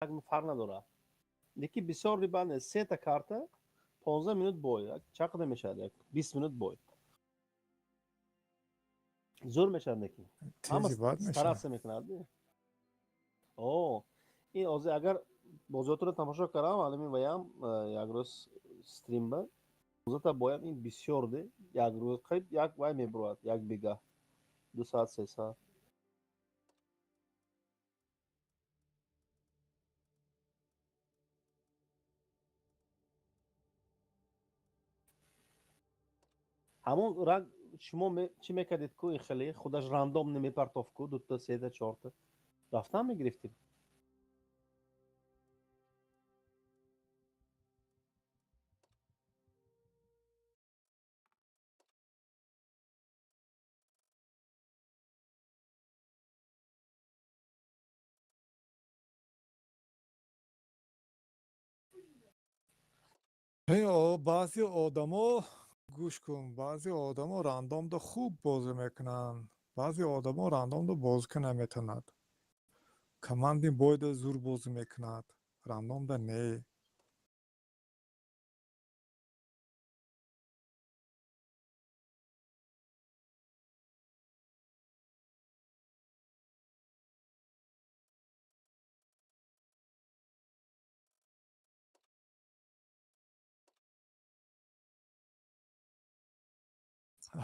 Фарқ надорад. Лекин бисёр риба нест. Сета карта 15 минут бой. Чақадар мешавад? Як 20 минут бой. Зур мешавад лекин. Ҳама Тези бад мешавад. Стараться мекунад. О, ин ҳозир агар бозиҳотонро тамошо кардам, алами ваям як рӯз стримба 15 боям ин бисёр де. Як рӯз қариб як вай мебурад, як бега. 2 соат, 3 соат. Ҳамон ранг шумо чӣ мекардед ку ин хеле худаш рандом намепартофт ку дута, сета, чорта рафтан мегирифтем. Баъзе одамо, гӯш кун, баъзе одамо рандомда хуб бозӣ мекунанд, баъзе одамо рандомда бозӣ кунда наметавонад. Командный бойда зур бозӣ мекунад, рандомда не.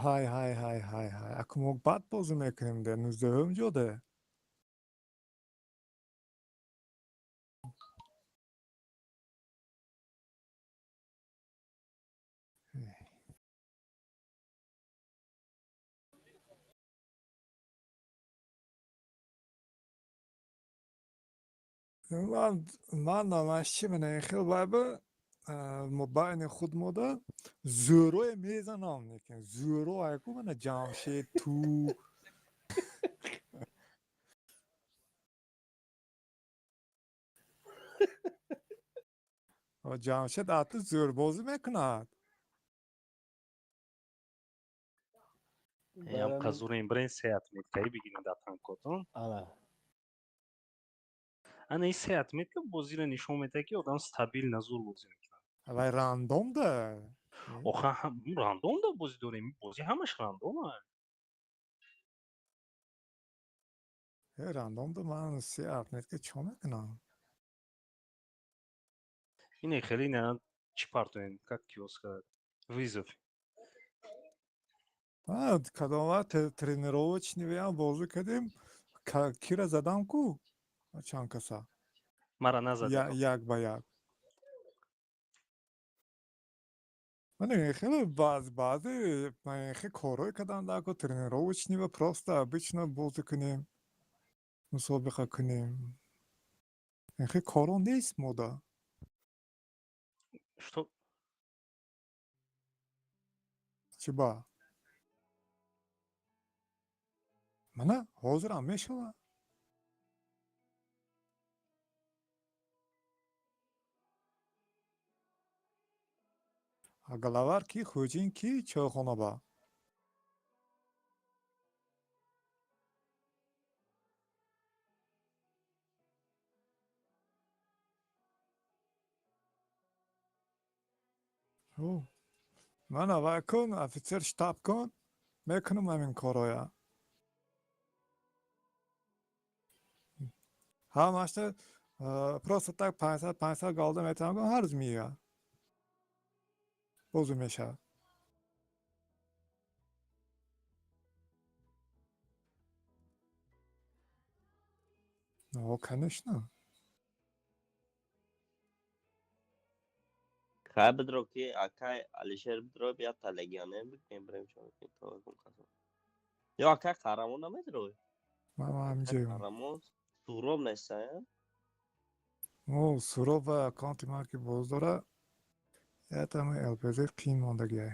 Ҳай, ҳай, ҳай, ҳай, ҳай, аку мо бад бозӣ мекунем де, 19-ум ҷоде. Ман намаш чӣ мене хел вайба мо байни худ мода зӯрое мезанам, лекин зӯро айку мана Ҷамшед ту. Ҷамшед ату зӯр бозӣ мекунад. Ям қазурем брен се отметкаи бигирем дар танкотон. Ана. Ана ин се отметка бозиро нишон медиҳад, ки одам стабилно зур бозӣ мекунад. Вай рандом да. Оха, рандом да бозӣ дорем, бозӣ ҳамаш рандома. Рандом да ман се отметка чо мекунам? Ине хеле на чӣ партоем, как его сказать, вызов. Кадом вақт тренировочный веам бозӣ кардем, кира задам ку? Чанд каса? Мара назадӣ. Як ба як. Ман хеле баъзе хеле корҳое кардам дако тренировочный ва просто обычно бозӣ кунем, мусобиқа кунем. Хеле коро нест мода. Что? Чӣ ба? Мана ҳозирам мешавад. Главар ки, хӯҷин ки, чойхона ба? Мана вай кун, офитсер штаб кун, мекунам ҳамин корҳоя. Ҳамашта просто так 500 500 голда метавонам, ҳар рӯз меояд. Бозӣ мешавад. О, конечно. Хай бидро ки акай Алишер бидро бия та легионер бикунем бирем чо мекунем то кун қасам. Ё акай Қаҳрамон намедрои? Ман ҳаминҷоям. Қаҳрамон Суроб неста? О, Суроб ва аккаунти ман ки боз дора, ятами ЛПЗ қиин мондагиай.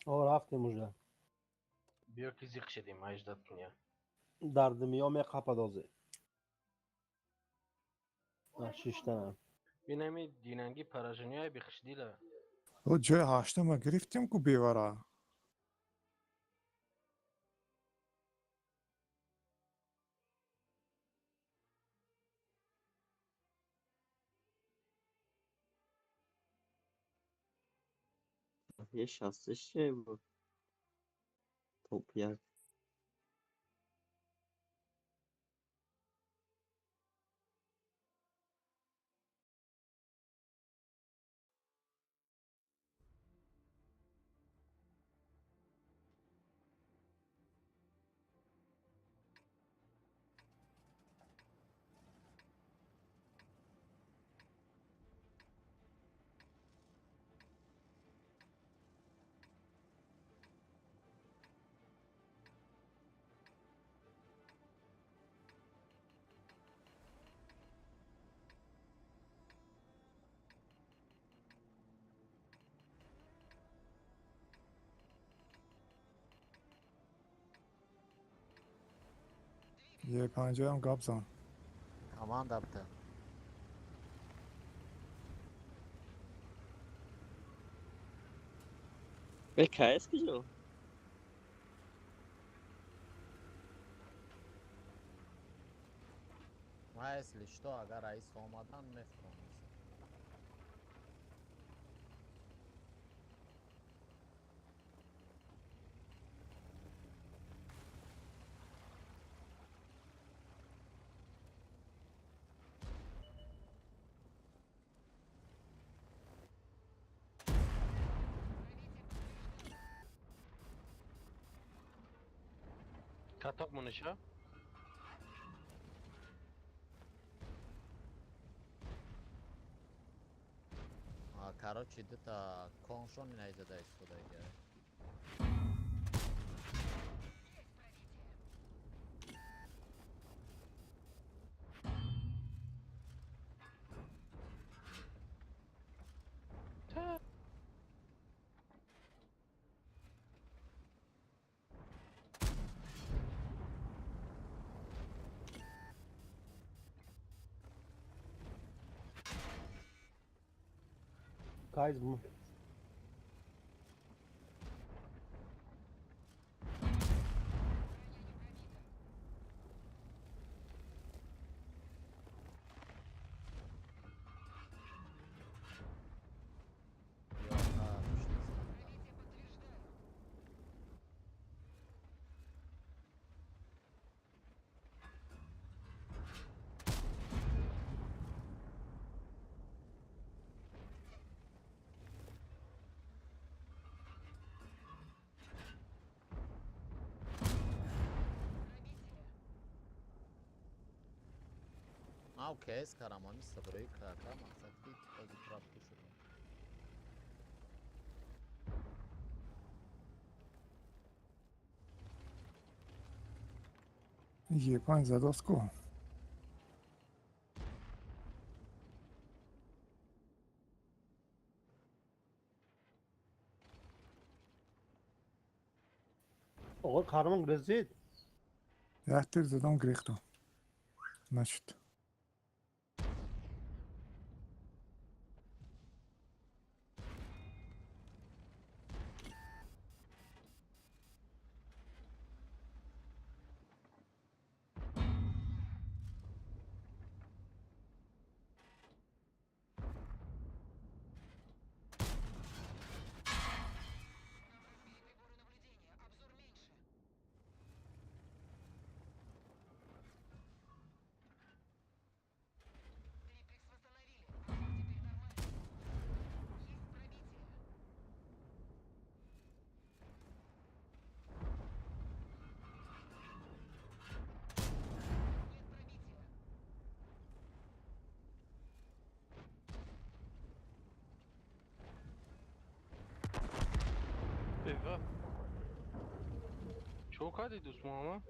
О, рафтем уже. Биё ки зиқ шидем, 18 куня. Дар димиё меқапад озе. Шиштанам. Бинами динанги пораженияи бихшдила. О, ҷои ҳаштама гирифтем ку бевара. یه 66 بود. توپ یک. Е панҷоям гап зан. Команда бта. Бе кайс киҷо? Ма если что, агар раис омадан мефурам. Каток муниша? Короче, дута коншон найзада истифода гирад. Guys, Ав кс карам, ами саброи карда, мақсад ки ози трапку шудам. Е панҷ задост ку. Оғо қаҳрамон гирезид? Як тир задам гирехтам. Нашуд. Чо кардӣ, дӯст Муҳаммад?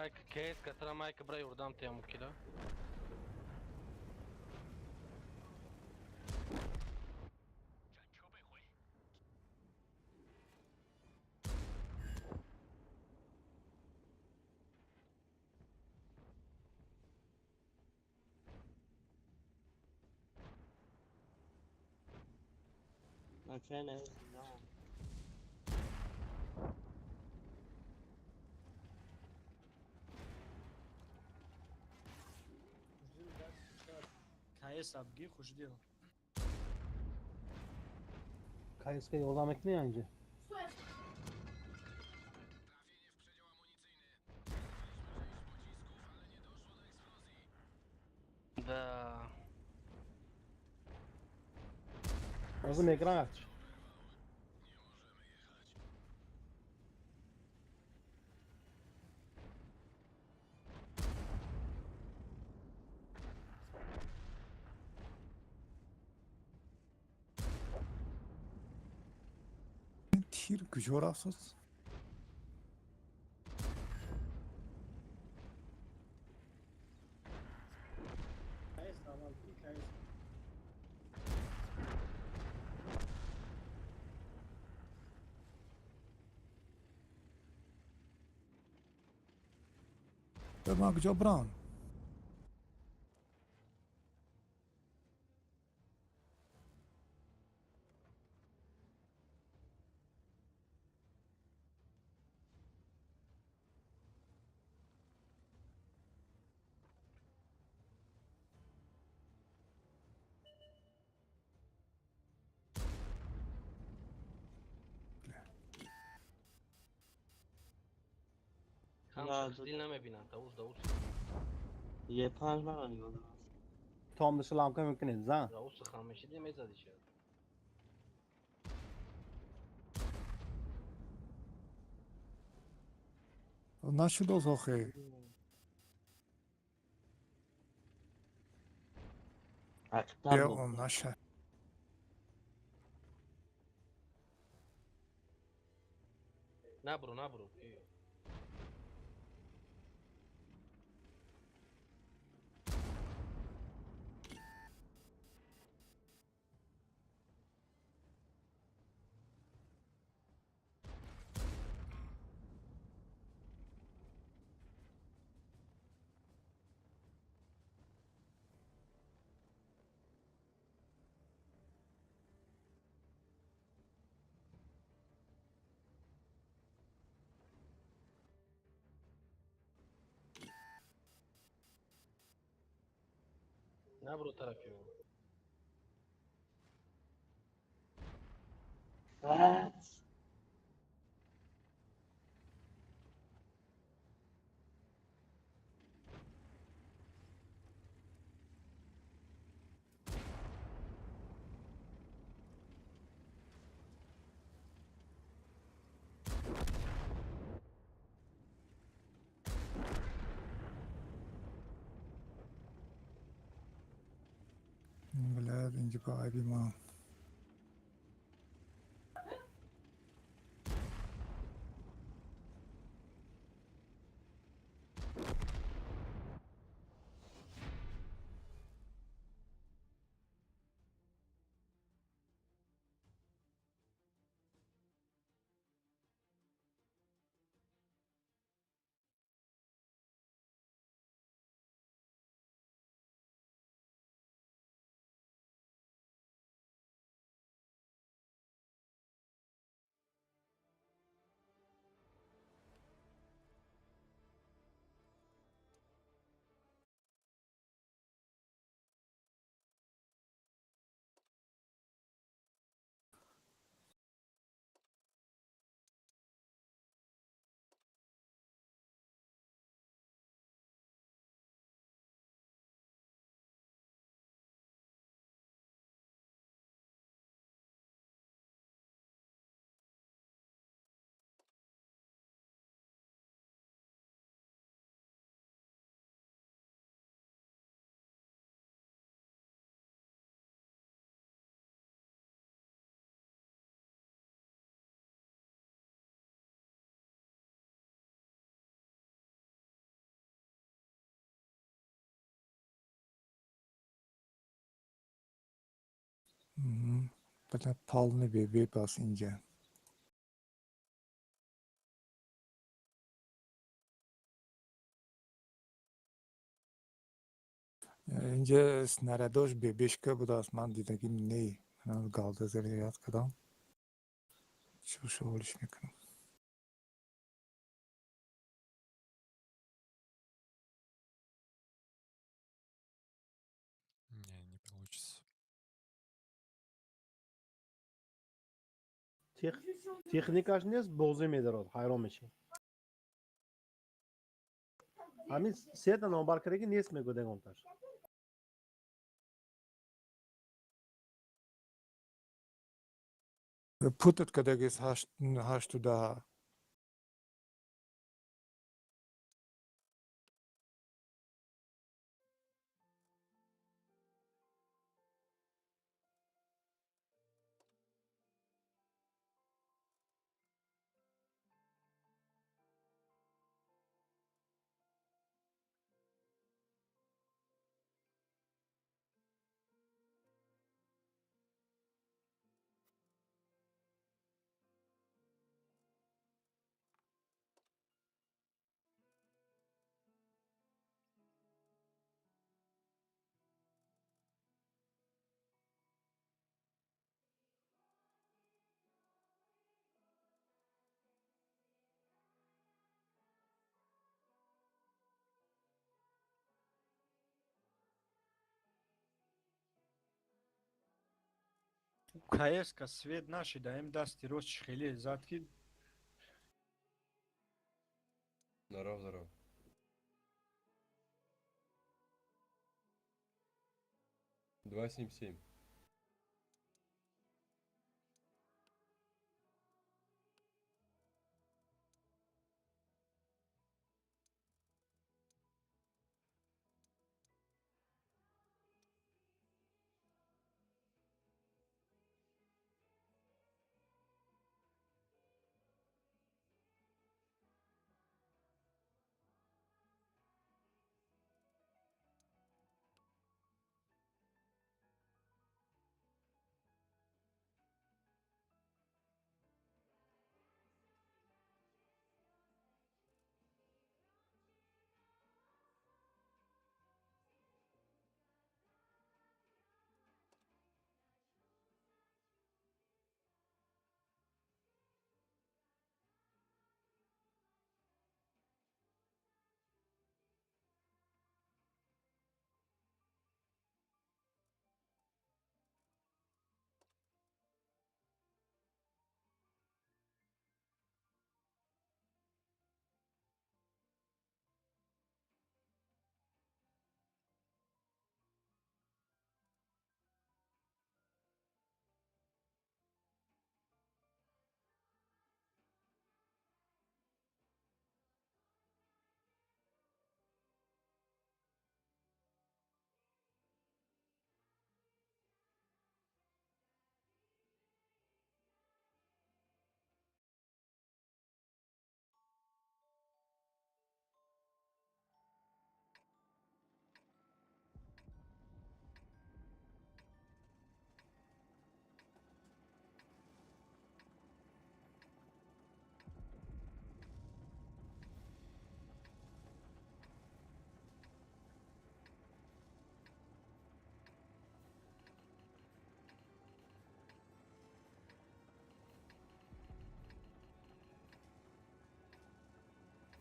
Майк кейс, катра майк бра юрдам тему кила. Okay, no. КС абги хушдил. КС ка ёрдам мекунӣ анҷа? Да. Ҳозир мегирам. Тир куҷо рафтааст? КС аввал ки КС. Ман куҷо бирам? Хушдил намебинам, давус давус. Е панҷ мара нигоҳ дорам. Том ламка мекунед, зан? Давус хамешиди мезади шад. Нашудоз охе. Ҳақиқат. Наша. Набру, набру. Набру тарафи. Блядь, инҷа ба айби ман. Полный бебе бас инҷа. Инҷа снарядош бебешка будааст, ман дидагим не. Ман галда заряд кардам. Чӯшолиш мекунам. Не, не получится. Техникаш нест, бозӣ медарод, ҳайрон мешӣ. Ҳамин сета номбар кардаги нест, мегӯяд ягонташ. Путат кардагист 8-10. КС-ка свет нашидаем, дасти рост хеле зад ки. Здорово, здорово. 277.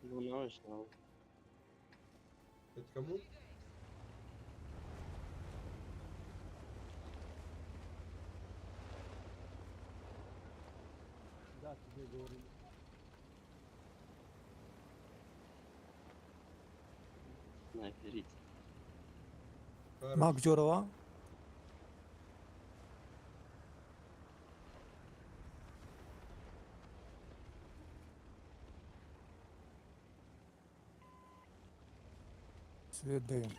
Ну, намешнавам. Это кому? Да, тебе говорили. Снайперить. Мак ҷорова? Свет даем.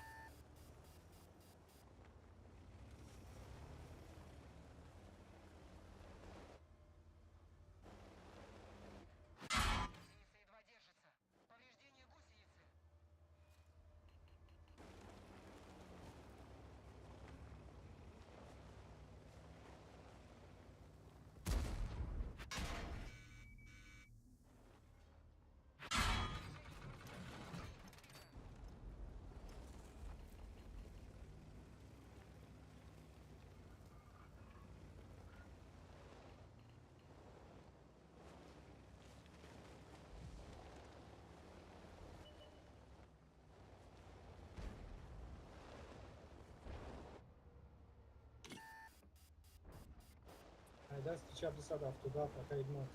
Дасти чап 277, ака Игнат.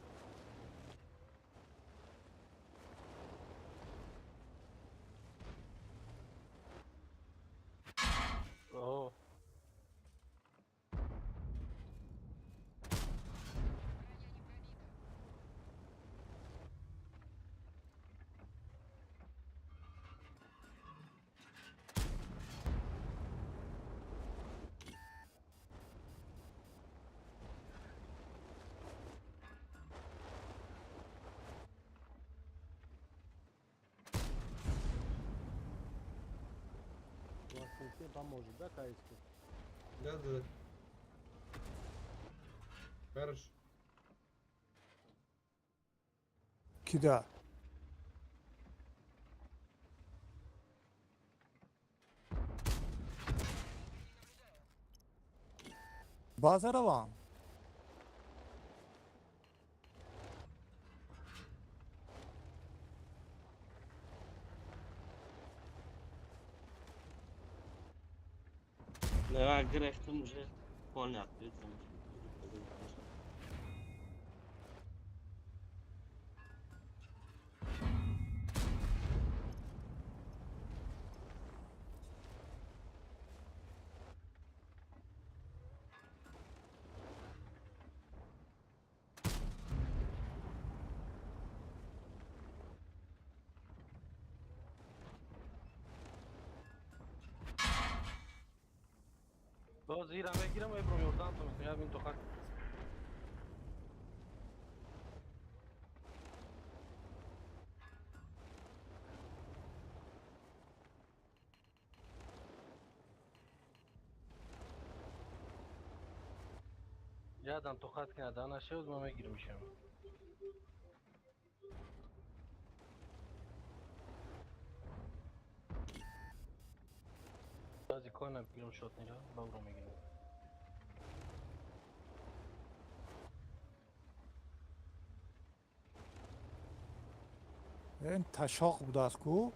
О. Поможет, да, Каиску? Да. Хорошо. Кида. Базарован. Давай, грехтам уже понятно. Боз ира мегирам ва ибром ёрдам то мекунам, ин тоқат. Ядан тоқат кина дана шуд, ма мегирмишам. Баъзи койна бигирам шотнира, бавро мегирам. Ин ташоқ будааст ку?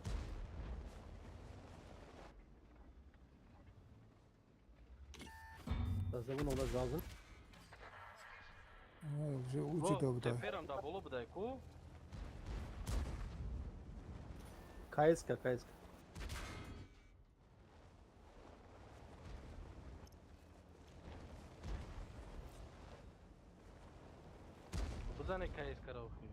Забун ола жазын. Уже уҷида буда. Теперам да боло будай ку? Каиска, каиска. Бизане каиска ро охи.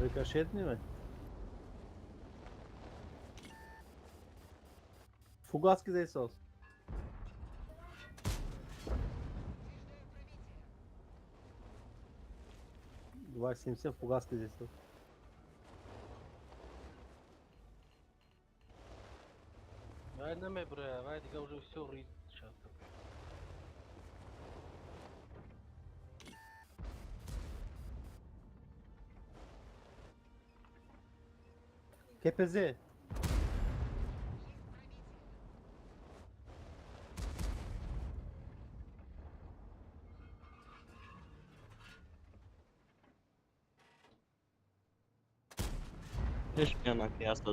Рикошетный бе? Фугаски зайсос. 2.77 фугаски зайсос. Вай намебре, вай дига уже всё рид сейчас. КПЗ. Пеш меяна ки аст.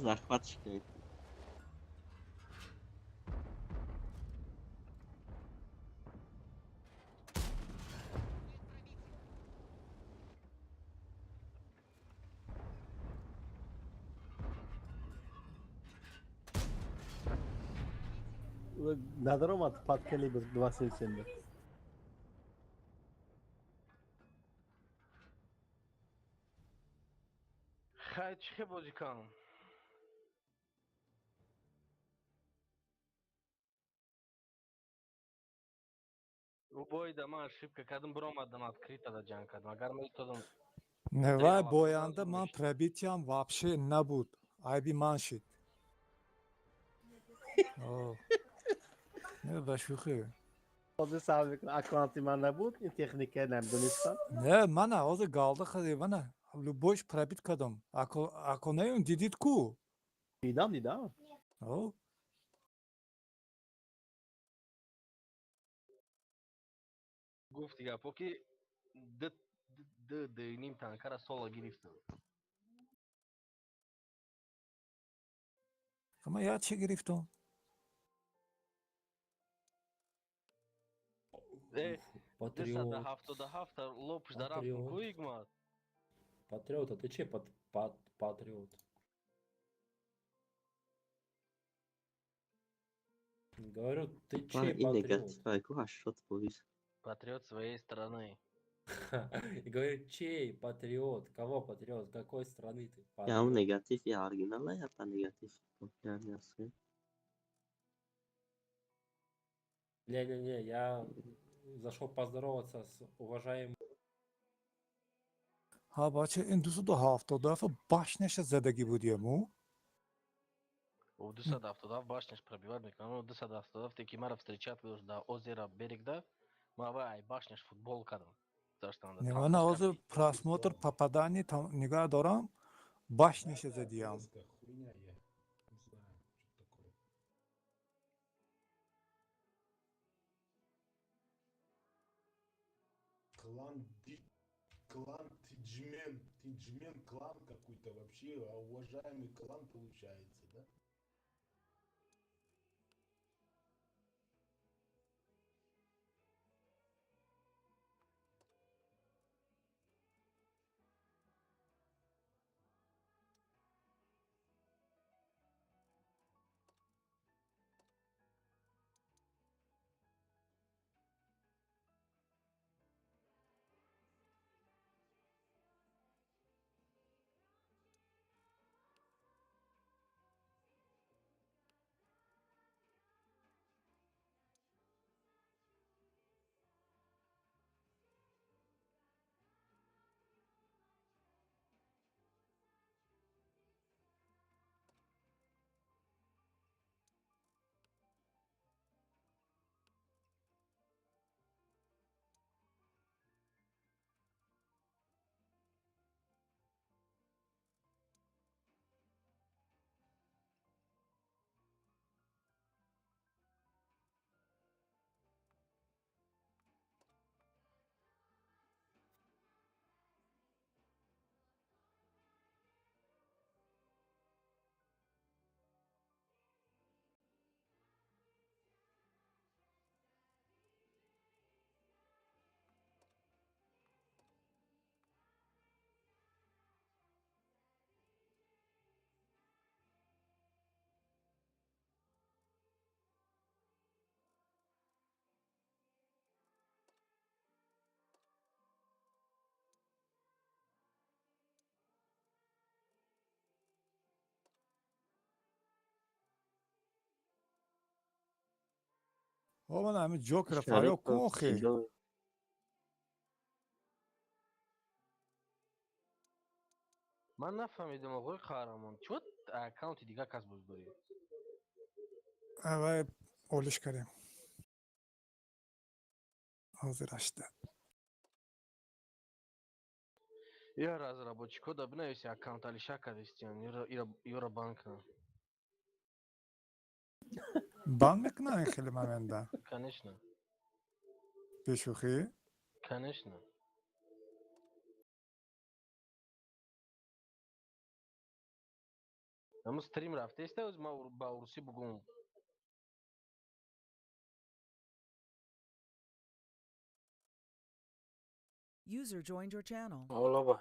Захватчики. Надаромад под калибр 2.77. Ман чӣ бозӣ кардам? Убойда ман ошибка кардам, биромадам открыто да ҷанг кардам. Агар меистодам. Не, вай боянда ман пробитиям вообще набуд. Айби ман шид. Не, ба шӯхӣ. Ҳозир сабр мекунам, аккаунти ман набуд, ин техника намедонистам. Не, мана ҳозир галда хади, мана любойш пробит кардам. Ако неюн дидид ку? Дидам, дидам. О. Гуфти гапо ки д д д ним танкара соло гирифтам. Ама я чӣ гирифтам? Патриот. 277 лопуш дарафт ку Игмат. Патриот, а ты че патриот? Говорю, ты чей патриот? Патриот своей страны. И говорю, чей патриот? Кого патриот? Какой страны ты? Я он негатив, я оригинал, я по негатив. Не-не-не, я зашел поздороваться с уважаемым. Ҳа, бача, ин 277 башняша задагӣ будему? У 277 башняш пробивать мекунам. 277 ки мара встречать будешь до озера берегда. Ма вай башняш футбол кардам. Не, мана ҳозир просмотр попадание нигоҳ дорам, башняша задиям. Клан Тиджмен, Тиджмен клан какой-то вообще, а уважаемый клан получается, да? О, мана ҳамин ҷокера фарёд кун охи. Ман нафаҳмидам, оғои Қаҳрамон, чӣ аккаунти дигар кас боз дорӣ? Авай олиш кардем. Ҳозир ашта. Я разработчико да бинависи аккаунт Алиша кадистиан, ёра банкна. Бан мекунанд ин хеле момента? Конечно. Бешӯхӣ? Конечно. Аммо стрим рафтеста, оз ма ба урусӣ бугум. User joined your channel. Олоба.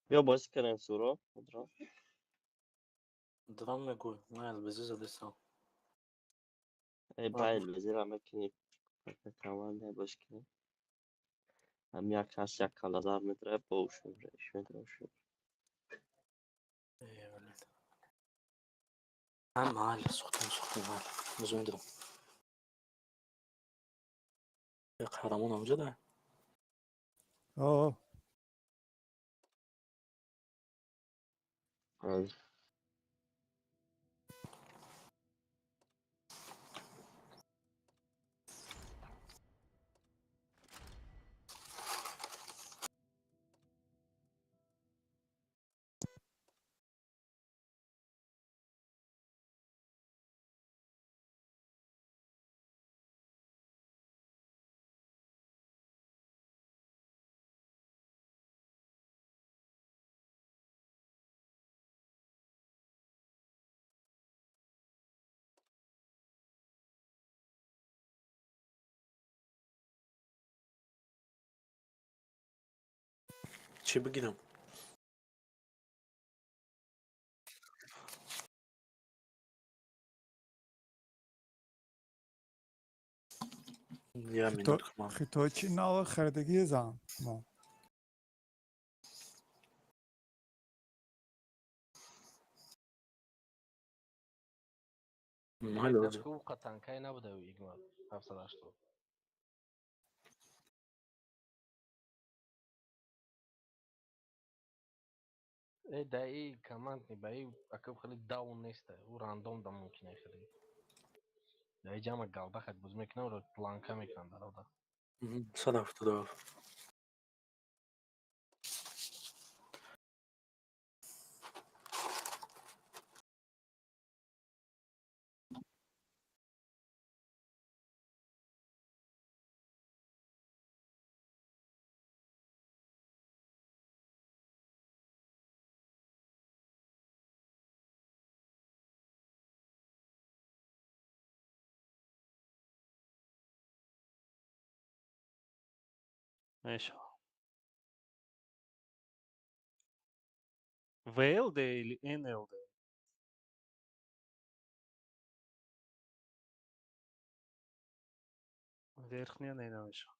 Биё бозӣ кунем, Суро. Драм мегӯй, ман ЛБЗ задесам. Эй, бай ЛБЗ-ра мекунӣ, команда бозӣ кунем. Ҳам як кас як калазар медра, бо ушум, иш медра, ушум. Э, блин. А, майли, сухтем, сухтем, майли. Бизо медирам. Э, қаҳрамон ҳамҷода? О. Ҳозир. Чӣ бигирам? Я минутка, мам. Хитои нав харидагӣ зан мо. Майли, ҳозир. Ӯ танкай набуда игмат 780. Э, да и командни ба и акаб хеле даун неста. Ӯ рандом да мумкин е хеле. Да и ҷама галда хат боз мекунам, ро планка мекунам дар ода. 177. Мешава. ВЛД или НЛД? Верхняя не намешава.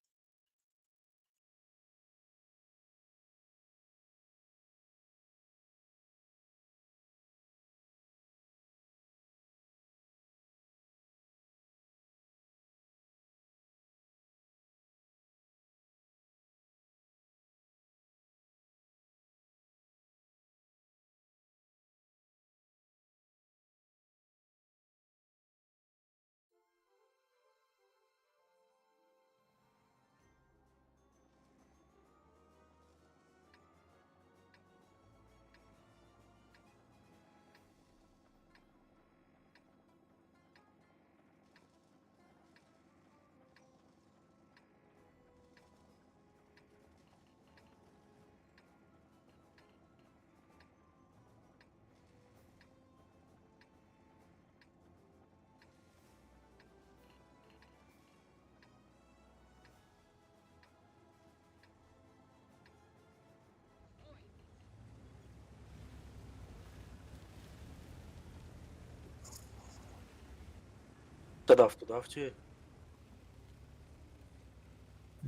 177 чӣ?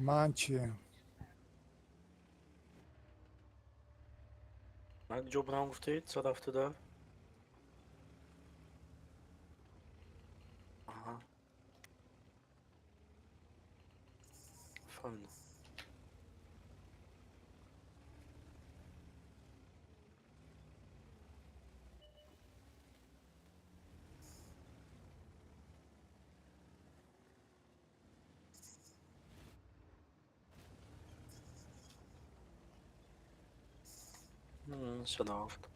Ман чӣ? Ман ҷо будам гуфтед? 177? Аҳа. Фаҳмидам. 107.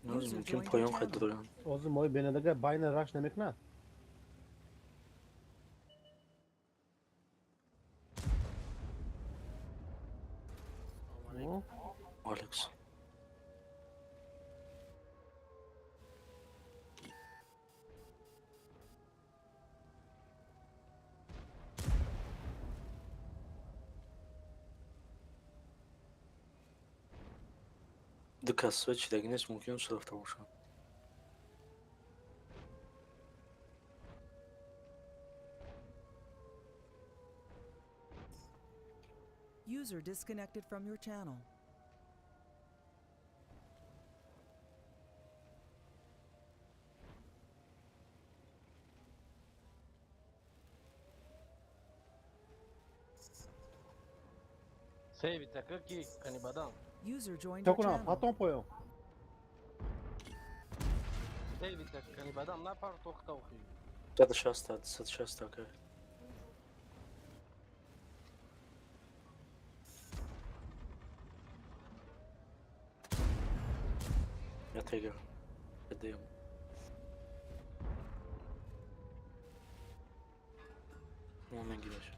User Мумкин joined your поён хед channel. дорам. Ҳозир мои бенадага байна раш намекунад? О, Алекс. Ду кас свет шидаги нест, мумкин рафта бошад. User disconnected from your channel. Сейви така ки канибадам. User joined your Чокунам, channel. потом поём. Сейви така канибадам напар тохта охи. 160, 160, окей. Я триггер. ДМ. Он мегираш.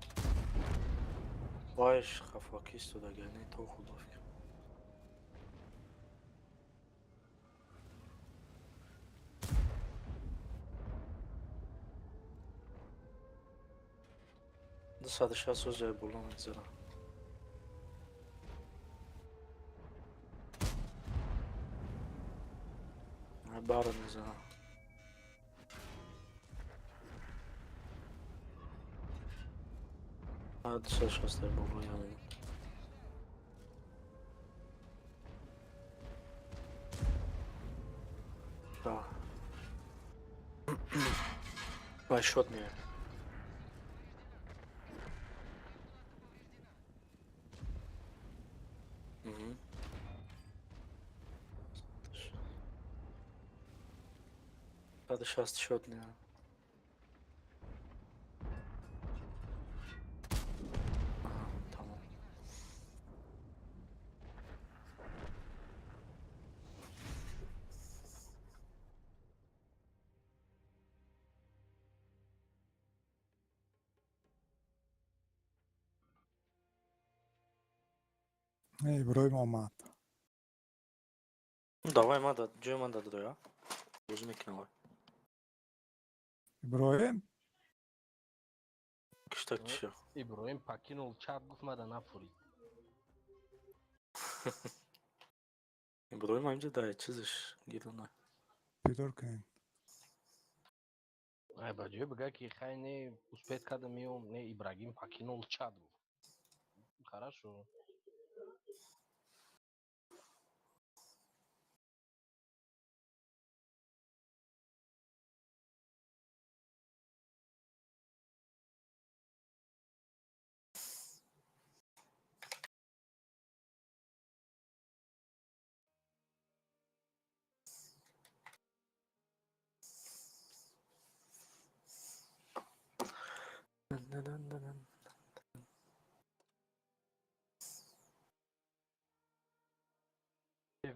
Вайш хафакисто да гани то худовка. Дусаду шаст ҷой боло мегзарам. Бара мезанам. 260 боло яъне. Да. Вай шот меяд. Угу. 160 шот меяд. Тамом. Иброим омад. Давай мада, ҷои ман дадоя. Бозӣ мекунам. Иброим? Киштак чиё? Иброим покинул чат гуфт мада нафурид. Иброим ҳамҷа да чизаш гирона. Бедор кунем. Ай ба ҷои бига ки хай не успеть кардам меом, не Ибрагим покинул чат гуфт. Хорошо.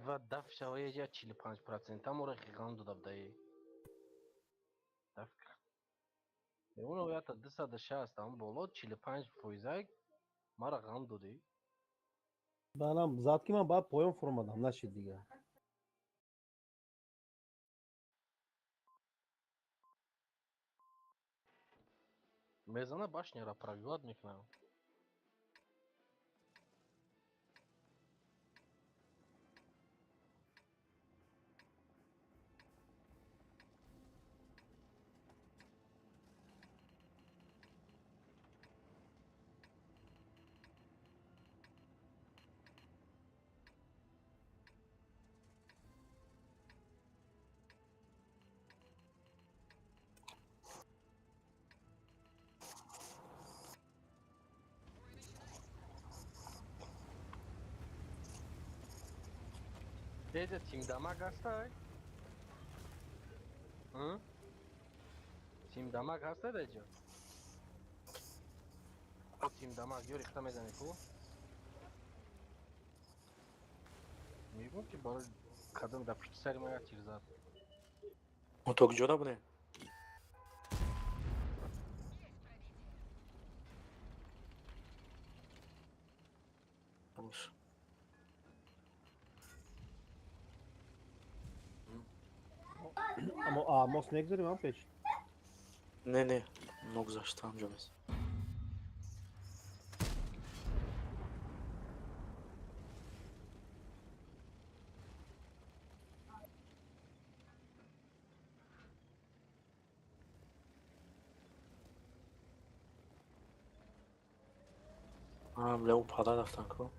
Ва даф шавая я 45% амора хиғам дода бдаи. Даф. Уно ята 260 ам боло 45% мара ғам доди. Банам зад ки ман баъд поён фуромадам, нашид дига. Мезана башняра пробивать мекунам. Деда тимдамаг ҳастай? Тимдамаг ҳастай даҷо? Тимдамаг ё рехта мезанӣ ку? Мегӯм ки барои кадом дар пушти сари ма як тир зад. Мо то куҷо будем? А мост мегзарем ам пеш? Не, не, ногзашт ҳамҷо нест. Бля, ӯ пада рафтан ко.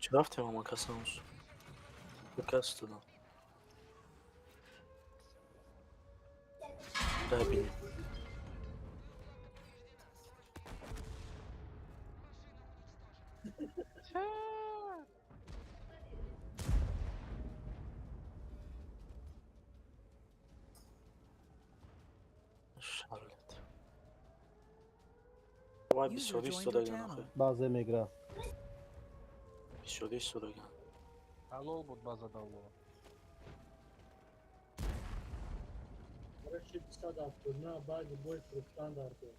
Чӣ рафтем ама касамус? Кас додам. Дай бинем. Шарлет. Вай бисёри истодаган охи. Баъзе мегра. Бисёри истодаган. Ҳалол буд база давло. Короче, 279 баъди бой фурӯхтан дар кор.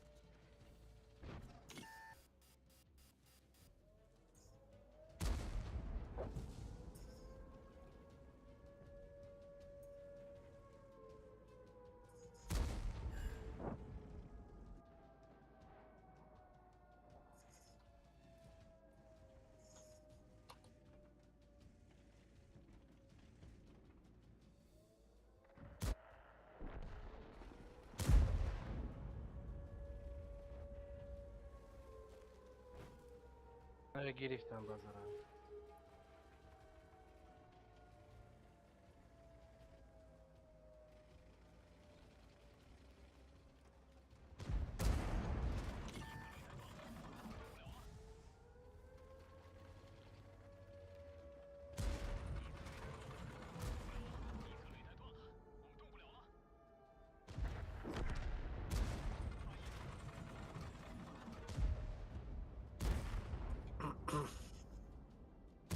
Гирифтам базара.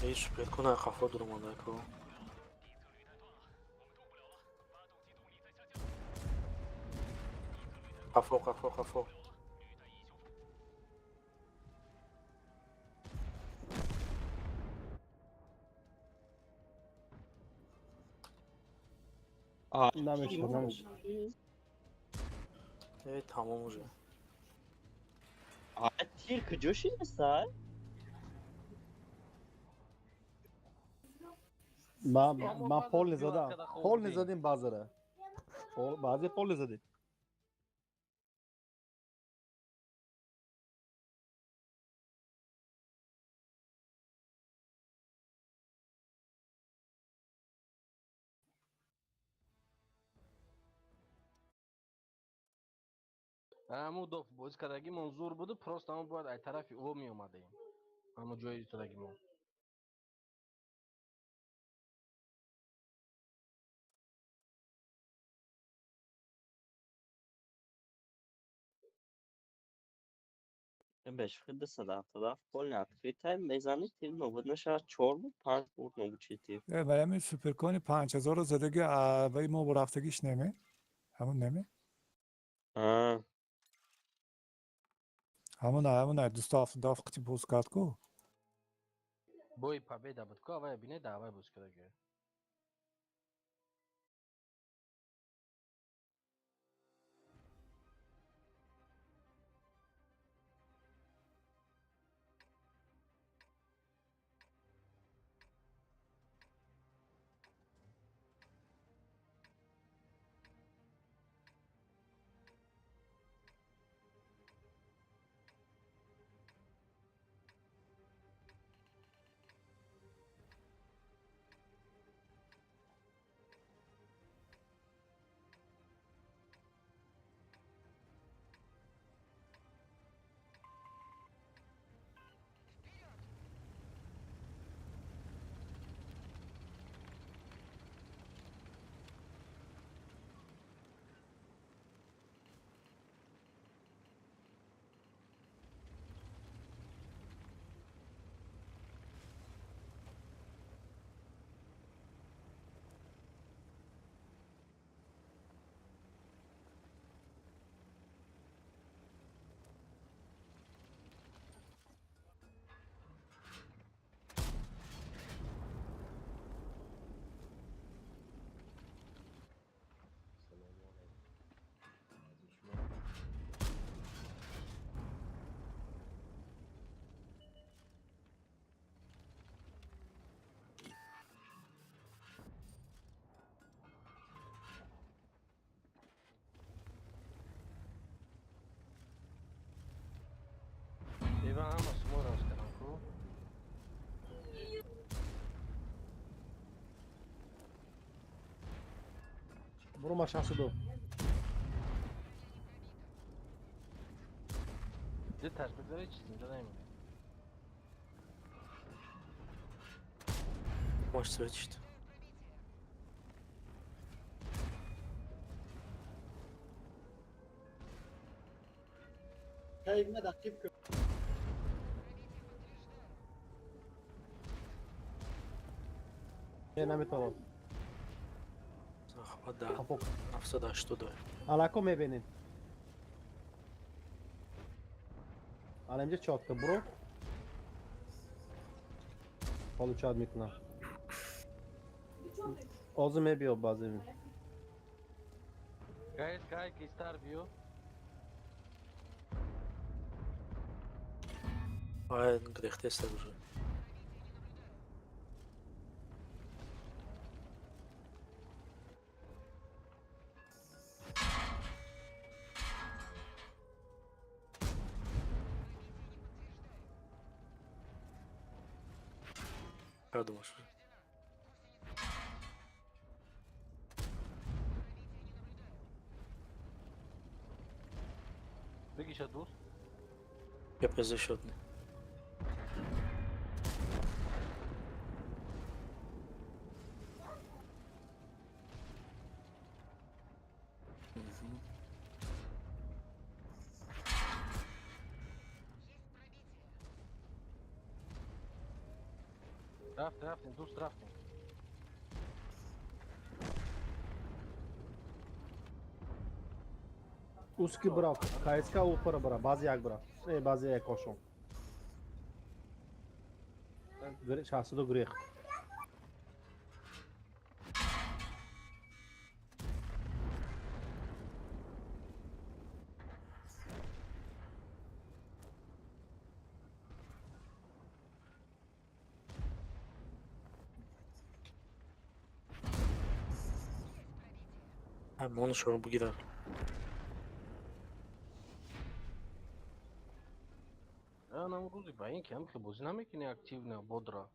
Эй, суперкона қафо дуромада ко. Қафо, қафо, қафо. Намешавад, намешавад. Эй, тамом уже. Тир куҷо шидастай? Ман пол незадам. Пол незадем баъзера. Баъзе пол незадем. Ҳамун доф бозӣ кардагимон зур буду, просто ҳамон бояд ай тарафи ӯ меомадаем. Ҳамон ҷои истодагимон. Бешухи 277 полный открытая мезани тир нобуд мешавад 4 буд 5 буд нобуд шид тир. Вале ҳамин суперкони 5000-ро задаги ваи мо бо рафтагиш неме? Ҳамун неме? Ҳамун ҳамун 277 қити боз кард ку? Бои победа буд ку, авай бине да авай боз кардаги. Буро ма 62. Диташ бигзари, чиз инҷо намемонад. Маш свет шид. Кайф надақиб кун. Не, наметавонам. Захват да. 782. Алако мебинем. Ана инҷа чётко буро. Получать мекунам. Озу мебиё баъзе. Гайс, гай, кистар биё. Ай, грехтеста уже. Как думаешь? Бигиша дуст. Я беззащитный. Рафтем, рафтем, дуст, рафтем. Уски бра, КСК упара бра, баъзе як бра. Не, баъзе як ошон. 62 гурехт. Монушро бугирад. Нам рӯзи ба ин ки ҳам хел бозӣ намекунӣ активно, бодро.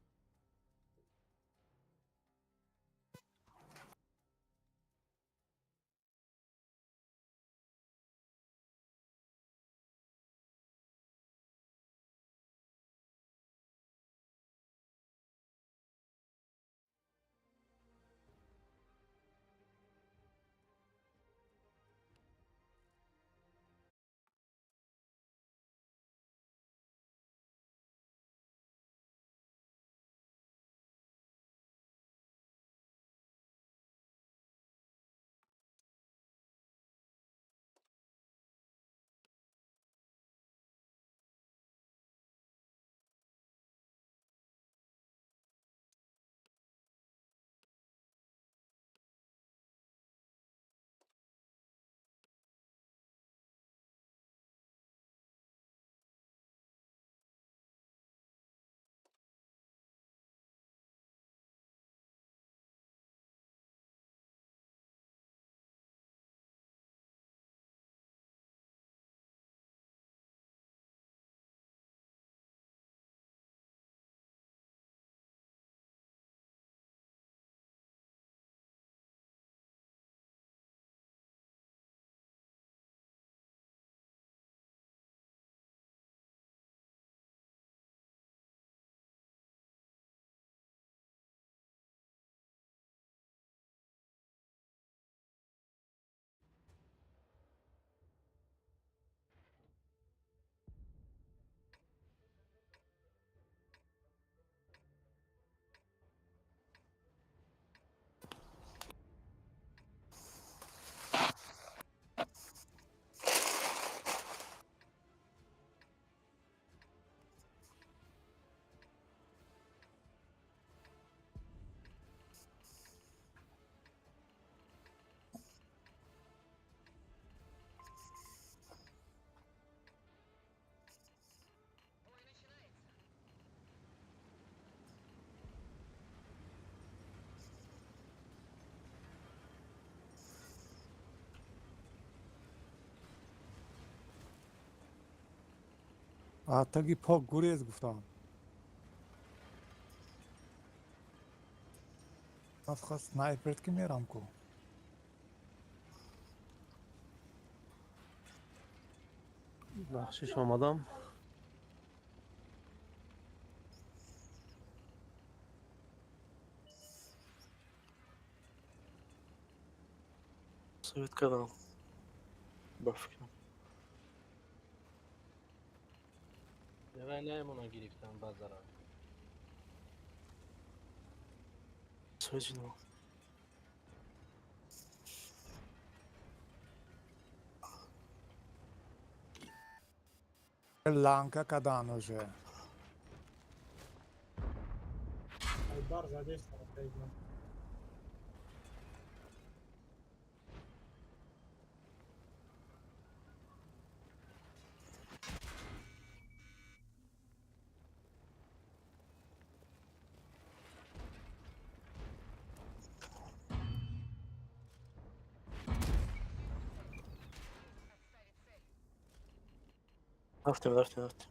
Таги пок гурез гуфтам. Ман фақат снайперт ки мерам ку. Бахшиш, омадам. Совет кардам. Ба фикрам. Давай наемона гирифтам базара. Совет. Ланка кадан уже. Айбар задействовал. Рафтем, рафтем, рафтем.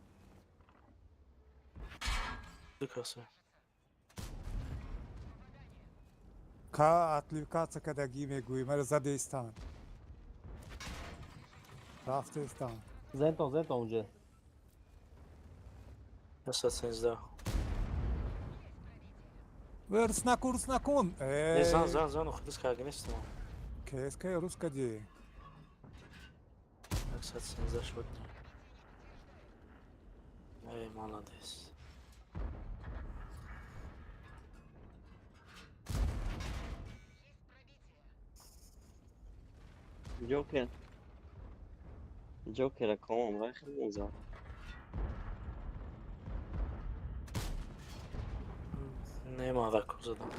Ду каса. Ка отвлекаться кадагӣ мегӯӣ, мара задестан. Рафтестан. Зентон, зентон уже. 113. Рус накун, рус накун. Не, зан, зан, зан, рус карда нестам. КСК рус кади. 113 шуд. Эй, молодец. Ҷокер. Ҷокера комам рай хеле зад. Не, ман раку задам.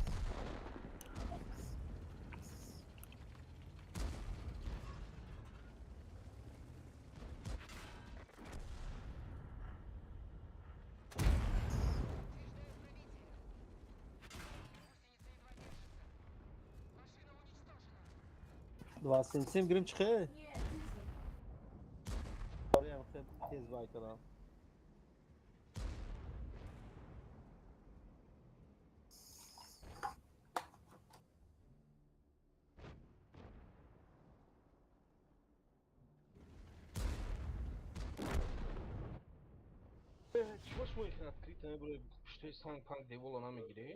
27 гирим чихе? Тез вай кардам. Чего шумо их открыто мебуре, пуштои санг панг девола намегирӣ?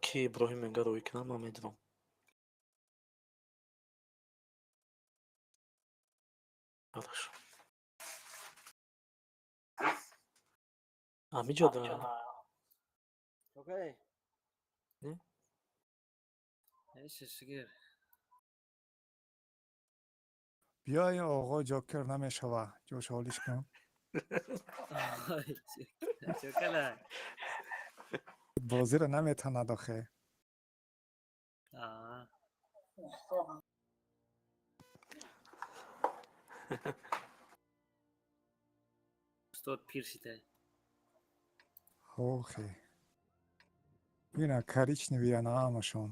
Ки Иброҳим мега рӯй кунам, ман медонам. Хорошо. Ҳамиҷо да. Окей. Не? Шишгир. Биё ин оғо ҷокер намешава. Ҷош ҳолиш кун. Чокала. Бозиро наметавонад охе. Аа. Устод пир шида. Охе. Ина коричневый ана ҳамашон.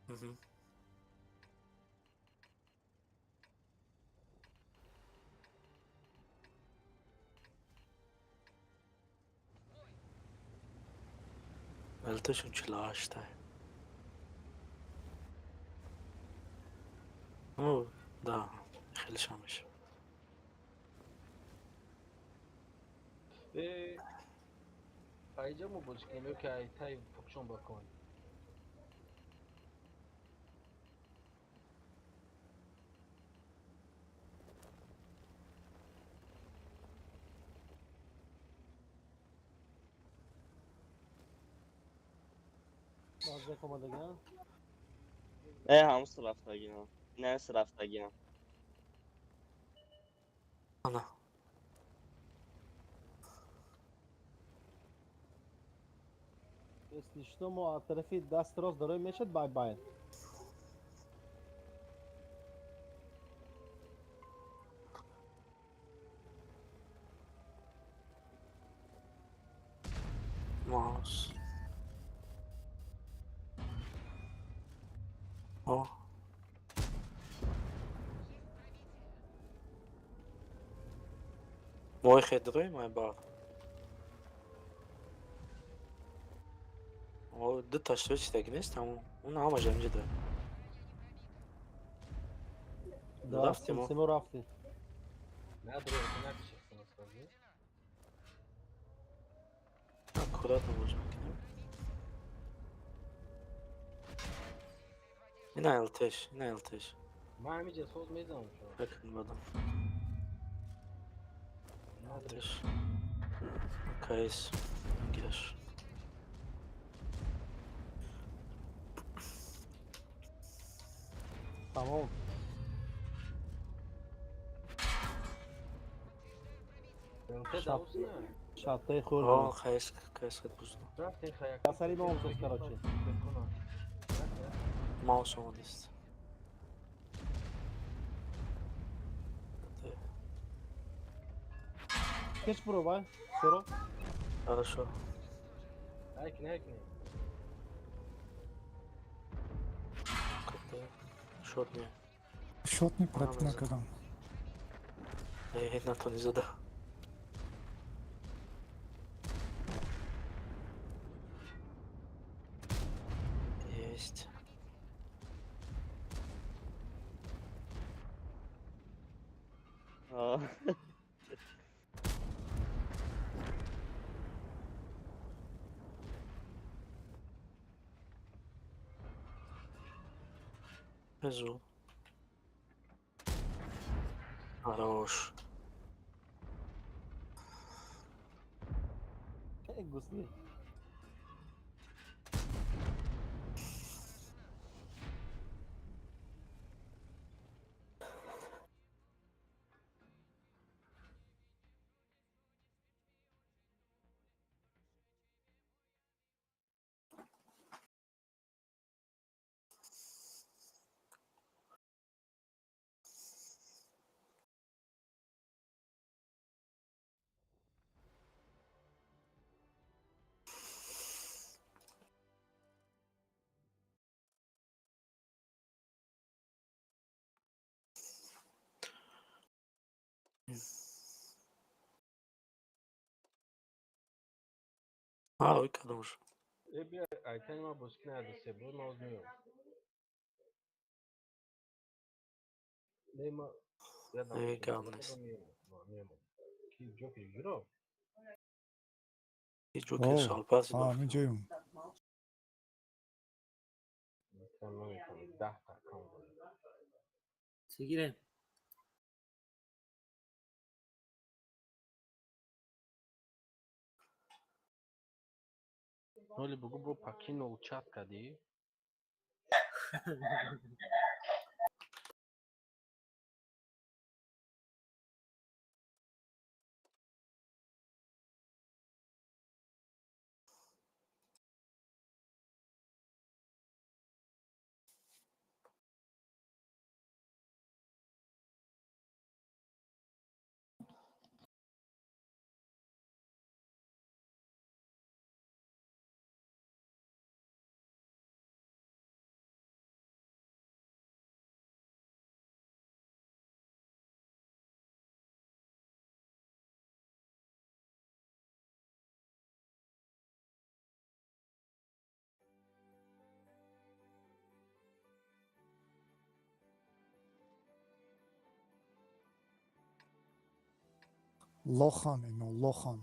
Мгм. Алташон 48. Ну, да, хелешам мешавад. Э, айҷа мо бозӣ кунем ё ки ай тай фукшон ба кон? Баъзе омадагиам. Э, ҳамус рафтагиам. Не, рафтагиам. Ана. Если что, мо аз тарафи даст рост дарои мешад бай бай. Маус. О. Мой хедрои май бар. О, ду та швед нест, тамом. Он ҳамаш ҳаминҷа дорад. Рафтем, мо рафтем. Надро, накши сразу. Аккуратно можем кунем. Ина ЛТш, ина ЛТш. Ман ҳаминҷа соз мезанам шумо. Бакун бадам. ЛТш. КС. Гираш. Тамом. Шаттаи хурд. О, КС, КС хед бузна. Асари ма омсос, короче. Маус омадист. Кеш пробай, Соро. Хорошо. Айкни, айкни. Шотни. Шотни прак накардам. Э, натони зада. Есть. А. Везу. Хорош. Гусли. А, ой, кадом же. Э, бия, айтани ма бозӣ кунад се бор ма оз меём. Не, ма Э, гап нест. Ки ҷокер ҷуро? Ки ҷокер шалпаси. Ҳаминҷоюм. Даҳта аккаунт дорем. Чӣ гирем? Ноли бугу бо покинул чат кардӣ? Лохан ино, лохан.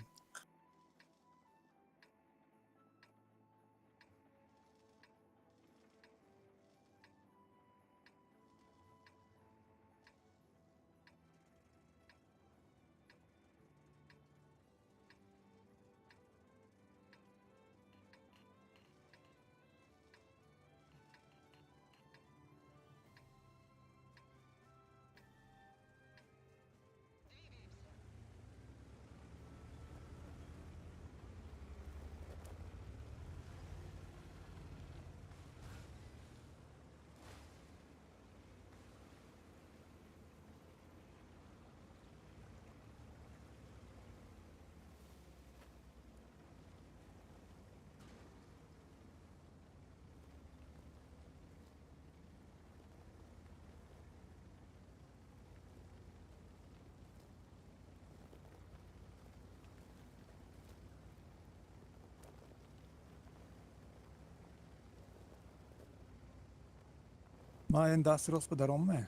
Ман ин дасти рост ба даром ме?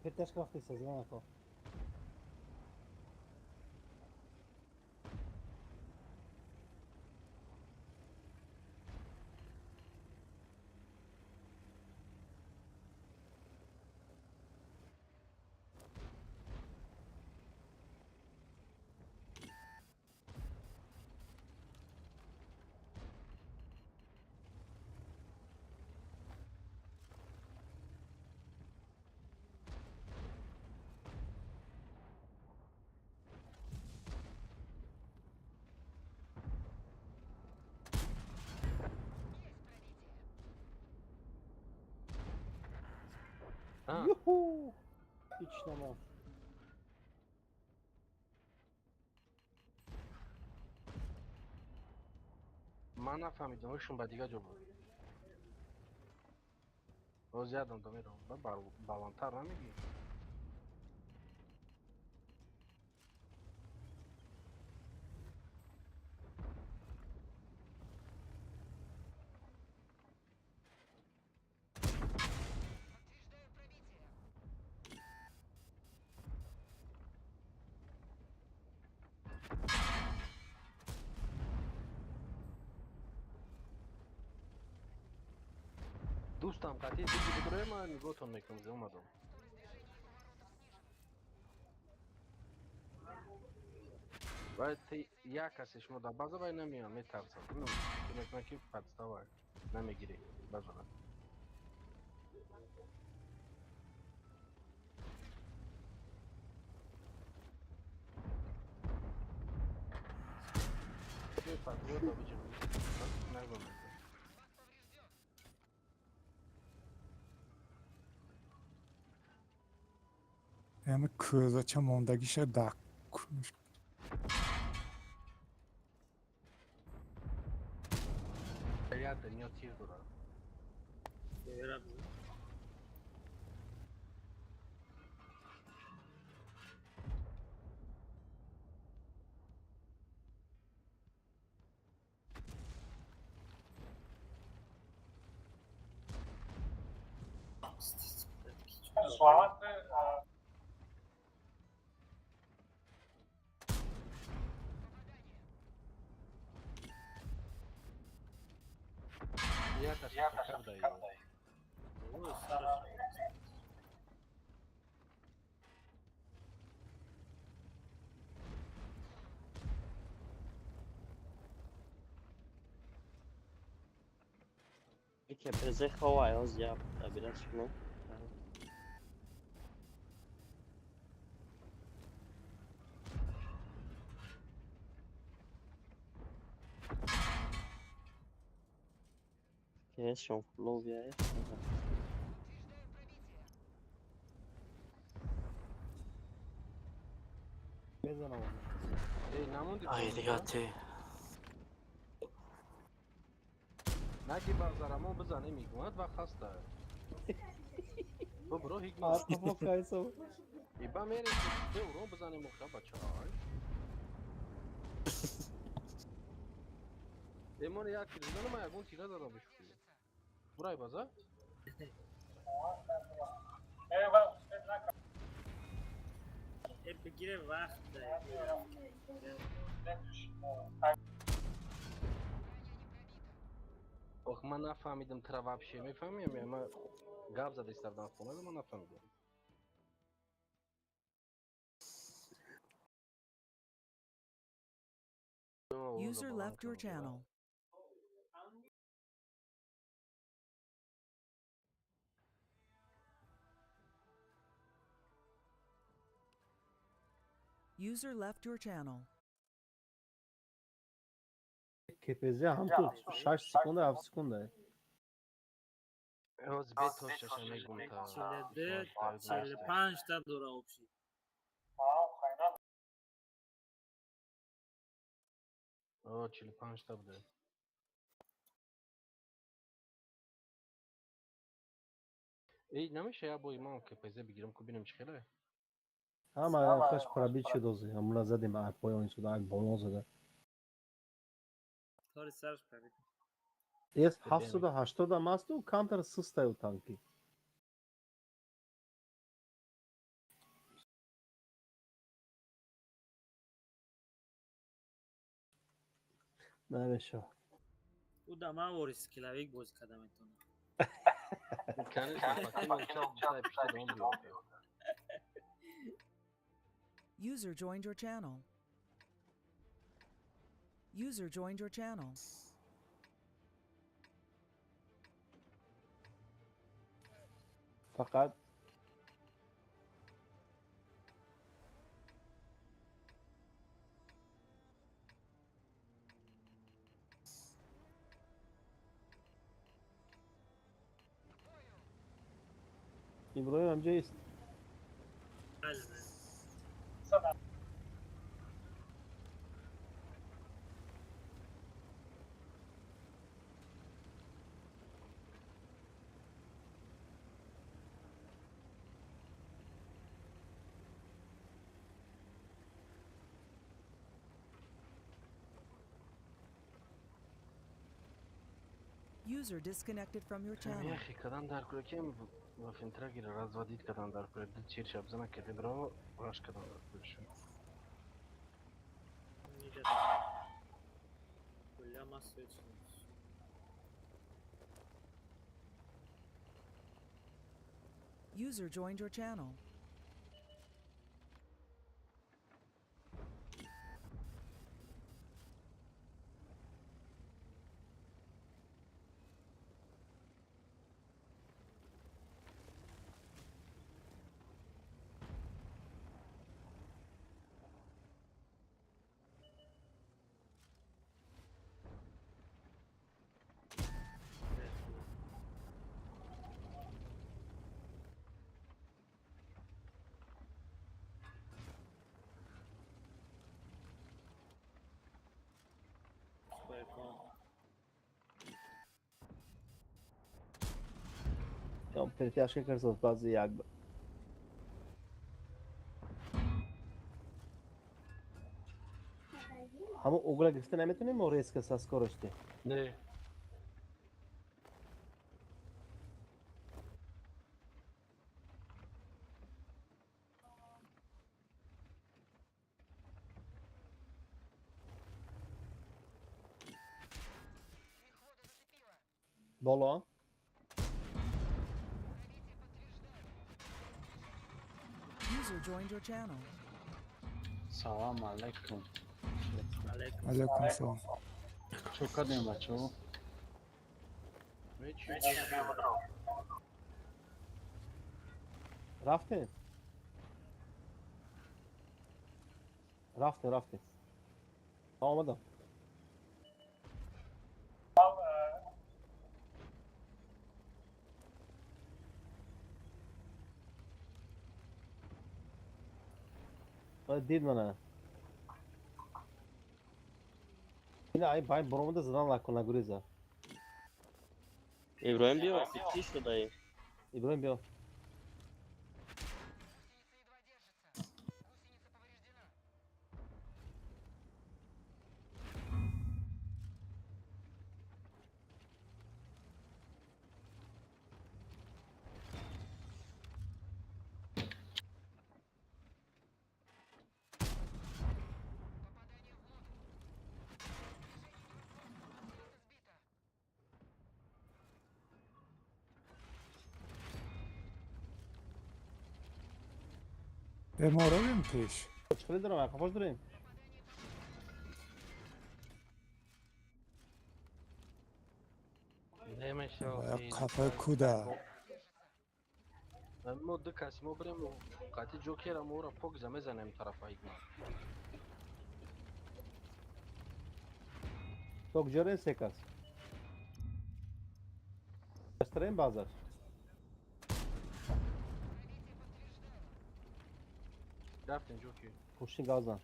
Петяшка рафтеста, зенако. Юху! Ҳеч намонд. Ман нафаҳмидам, ҳушм ба дигар ҷо буд. Боз ядам домерам, ба баландтар намегӣ? Дӯстам қатъи диги бидрои ман нигоҳтон мекунам, зе омадам. Вай ти як касе шумо дар база вай намеям, метарсам. Фикр мекунам ки подстава намегирӣ базара. Патриот добиҷа. Нагонам. Яъне кӯзача мондагиша дак. Як дунё тир дорад. КПЗ ховай, ҳозир я добирать кунам. Шон флоу биёяд. Безанам. Эй, намонди. Ай, дига ти. Наки барзарамо бизане мегӯяд ва хаста. Бубро ҳикмат. Артафо кайсо. Иба мерем, ки урон бизанем охира, бачаҳо. Эмон як тир зидам, ман ягон тира задам бишӯ. Бурай база? Бигире вақт. Ох, ман нафаҳмидам тра вообще, мефаҳмиям, ман гап зада истадам хона, ман нафаҳмидам. User left your channel. User left your channel. КПЗ ҳам ту 6 секунда, 7 секунда. Ҳозир бетошаша мегум та. 45 та дора общий. О, 45 та буде. Эй, намеша я бой ман КПЗ бигирам, ку бинам чӣ хеле? Ҳама хаш пробит шуд ози. Ҳамуна задем ай поён шуда, ай болон зада. Тори сарш пробит. Эс 780 ам асту, камтар сустаю танки. Намешавад. Ӯ да ман вори скилловик бозӣ карда метавонам. Конечно, покинул чат, пишта дом биё. User joined your channel. User joined your channel. Фақат Иброҳим ҳамҷо ист. Бале. User disconnected from your channel. Яхи кадан дар кӯракем Вафентрагера разводить кадан дар кӯрак ду тир шаб зана ки бро раш кадан дар кӯраш. Гуляма свечи. User joined your channel. Перетяжка карсос баъзи як ҳамон угла гирифта наметонем мо резко со скорости. Не. Боло. User joined your channel. Салам алейкум. Алейкум салом. Чо кардем, бачаҳо? Рафтем? Рафтем, рафтем. Омадам. Дид мана. Ина ай бай буромада задан лако нагуреза. Иброҳим биё, чӣ шудаи? Иброҳим биё. Мо равем пеш. Чӣ дорам? Қафош дорем. Қафаи куда. Мо ду каси мо бирем қати ҷокера мо ора покза мезанем тарафа ҳикмат. То куҷо се кас? Астарем баъзаш. Рафтем ҷокер. Пушти газан.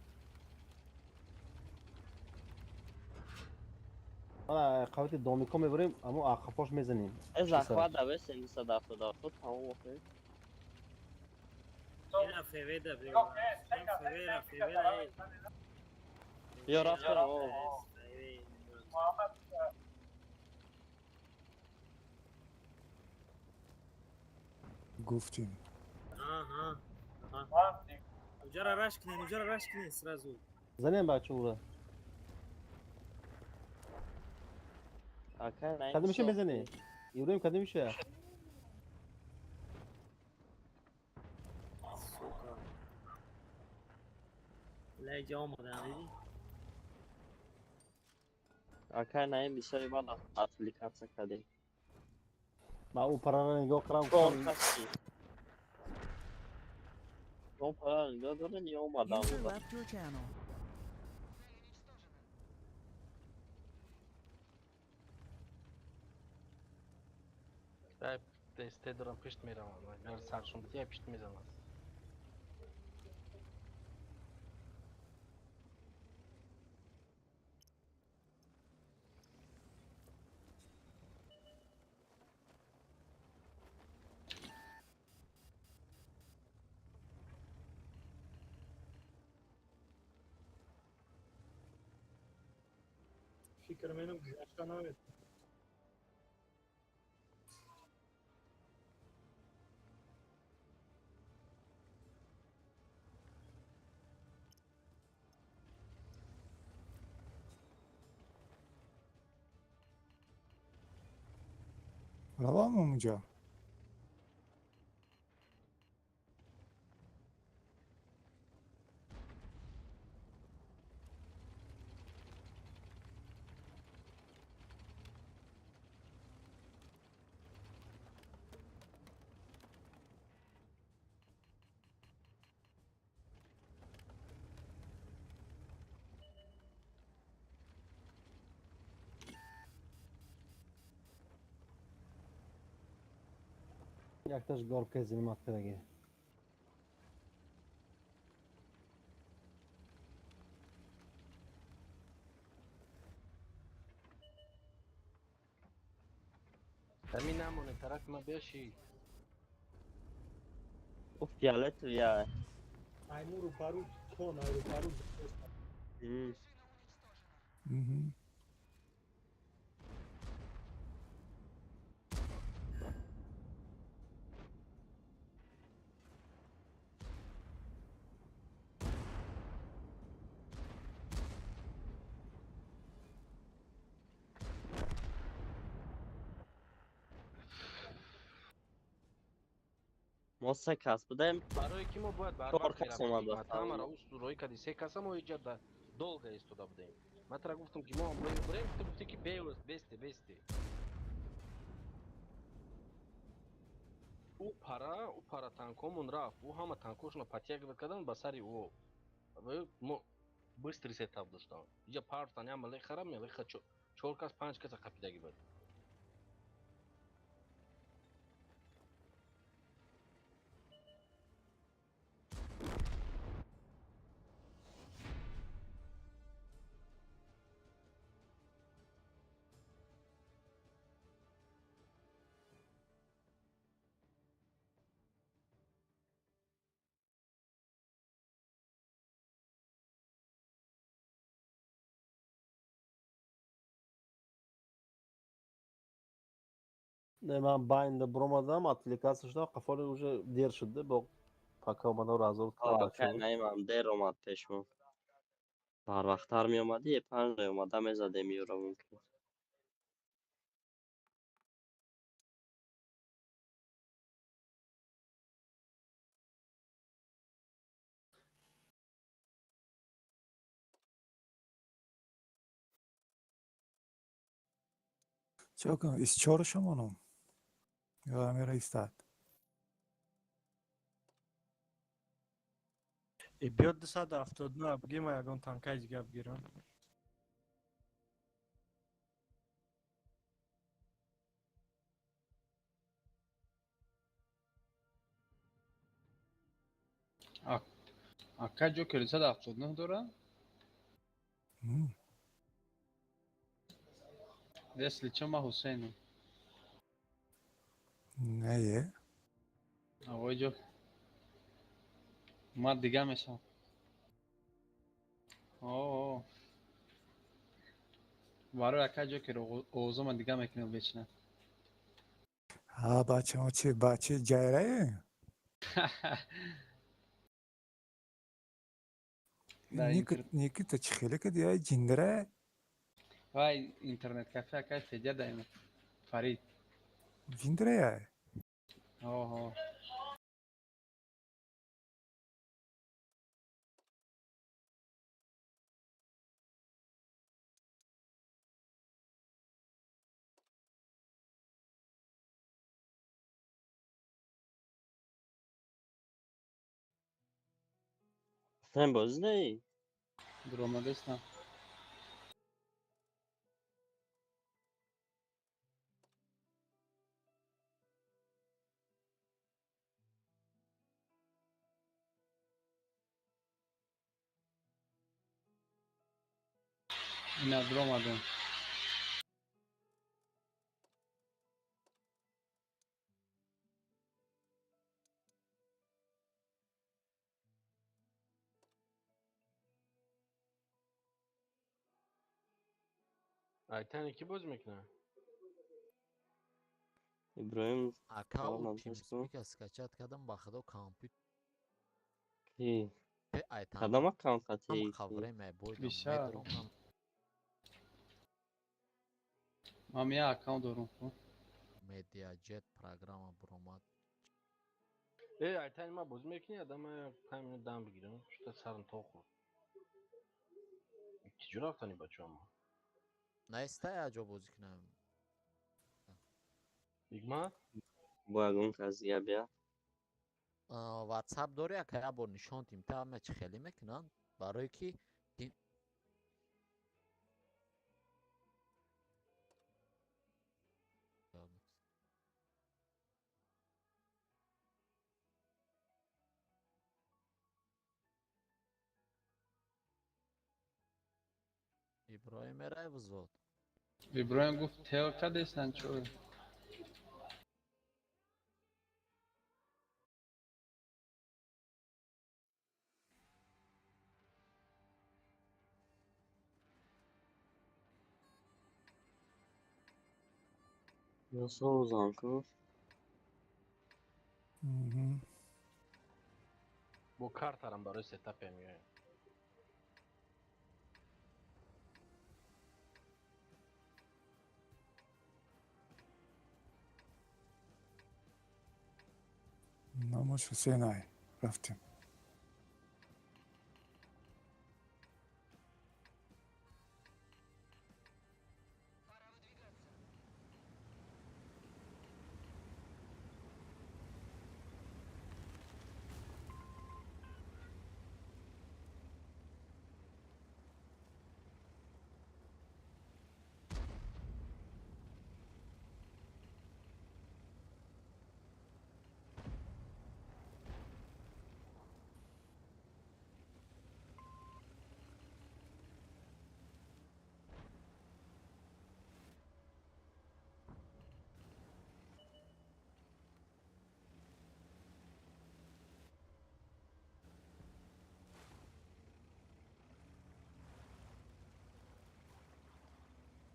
Ана қавати домико мебарем, амо ақафош мезанем. Э захват даве 777 тамом охе. Ина феведа бе. Февера, февера. Ё рафтем. Гуфтем. Аҳа. Аҳа. Уҷара раш кунен, уҷара раш кунен сразу. Занем бача ура. Кадомиша мезанӣ? Иброҳим кадомиша? Сука. Лайҷа омадан дидӣ? Акай наим бисёри бад аппликатсия кардем. Ма ӯ парара нигоҳ кардам. Мо парара нигоҳ дорем ё омадан? User left your channel. Десте дорам пишт меравам. Агар саршон бития пишт мезанад. Фикр менам гузашта намед. Равам онҷо. Якташ горка занимат кадаги. Ами намоне тарафи ма беши. О фиолетов я. Аймуру пару кон, айру пару. Мгм. Мо се кас будем. Барои ки мо бояд Чор кас омада. Тамара рӯй кади се каса мо иҷа да долго истода будем. Ман тара гуфтам ки мо ҳамроҳи бурем, ту гуфти ки беост, бесте, бесте. Ӯ пара танкомон рафт, ӯ ҳама танкошонро патягиват кардан ба сари ӯ. Мо быстрый сетап доштам. Иҷа партан яма лехара, мелеха чор кас, панҷ каса қапидаги буд. Не, ман байнда буромадам, аппликатсия шудам, қафоли уже дер шуд, бо пока омадам разор Акай наимам дер омад пешмо. Барвақттар меомадӣ, панҷ омада мезадем юро мумкин. Чо кунам, исчорашо монам? Ё ҳамера истад? Э, биёд 279 бигӣ, ма ягон танкаи дига бигирам. Ака Ҷокер 279 дора? Если чо, ма Ҳусейнам. Не. Авой ҷо. Ма дига мешавам. О. Барои ака Ҷокер овозома дига мекунем вечно. Ҳа, бачамо чи, бачаи ҷайрае? Никита чӣ хеле кади, ай ҷиндира? Вай интернет кафе акай Федя даима. Фарид. Ҷиндирая? Оҳо. Ҳусейн, бозӣ даӣ? Дуромадестам. Ина дуромадем. Айтани ки бозӣ мекунад? Иброҳим. Ака, TeamSpeak скачать кардам, ба худо, компютер. Ки? Кадом аккаунт хати? Время бой. Бисёр. Ман як аккаунт дорам. Медиаjet программа буромад. Э, Айтани, ма бозӣ мекунӣ? Адам 5 минут дам бигирам. Шута сарам то хӯрд. Чиҷо рафтани бачаҳо? Наистай аҷо бозӣ кунам. Бигма? Бо ягон кас дига бия. WhatsApp дори, ака, як бор нишон дим, та ҳама чӣ хеле мекунанд, барое ки Иброҳим мерай взвод. Иброҳим гуфт телка дестан чо. Я созам ку. Бо картарам барои сетапе меоем. Номаш Ҳусейнай. Рафтем.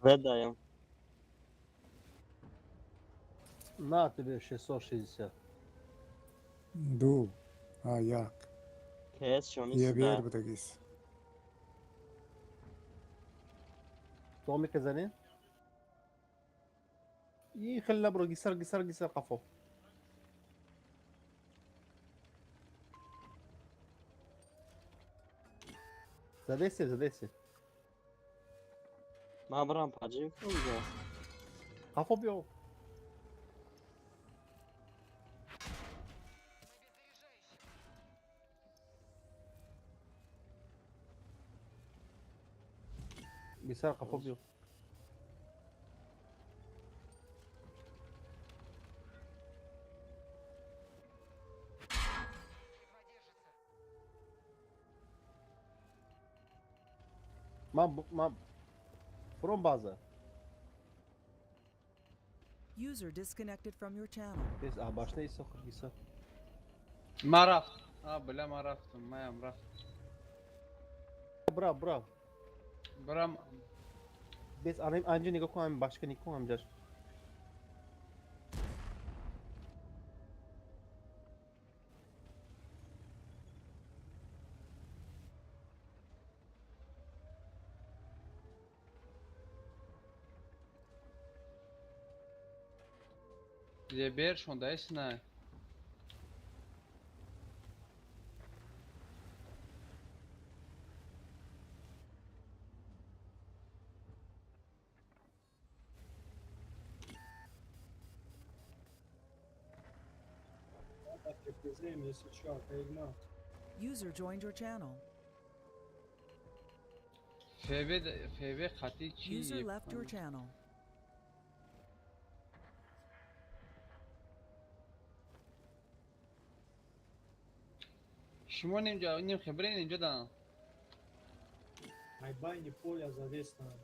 Ведаем. На тебе 660. Ду. А, як. Кс шони. Ебер будагис. Томика зани? И хеле бро гисар гисар гисар қафо. Задеси, задеси. Ман бирам паҷим кунам. Қафо биё. Бисар қафо биё. Ман фурон база. User disconnected from your channel. Бес а башна иса хургиса. Ма рафт. А, бля, ма рафтам, маям рафт. Бра, бра. Брам. Бес анам анҷа нигоҳ кун, ҳамин башка нигоҳ кун ҳамҷаш. Ебер шонда на. User joined your channel. ФВ хати чи User left your channel. Шумо нимҷа ним хибре нимҷа дан. Ай байни поля задестанд.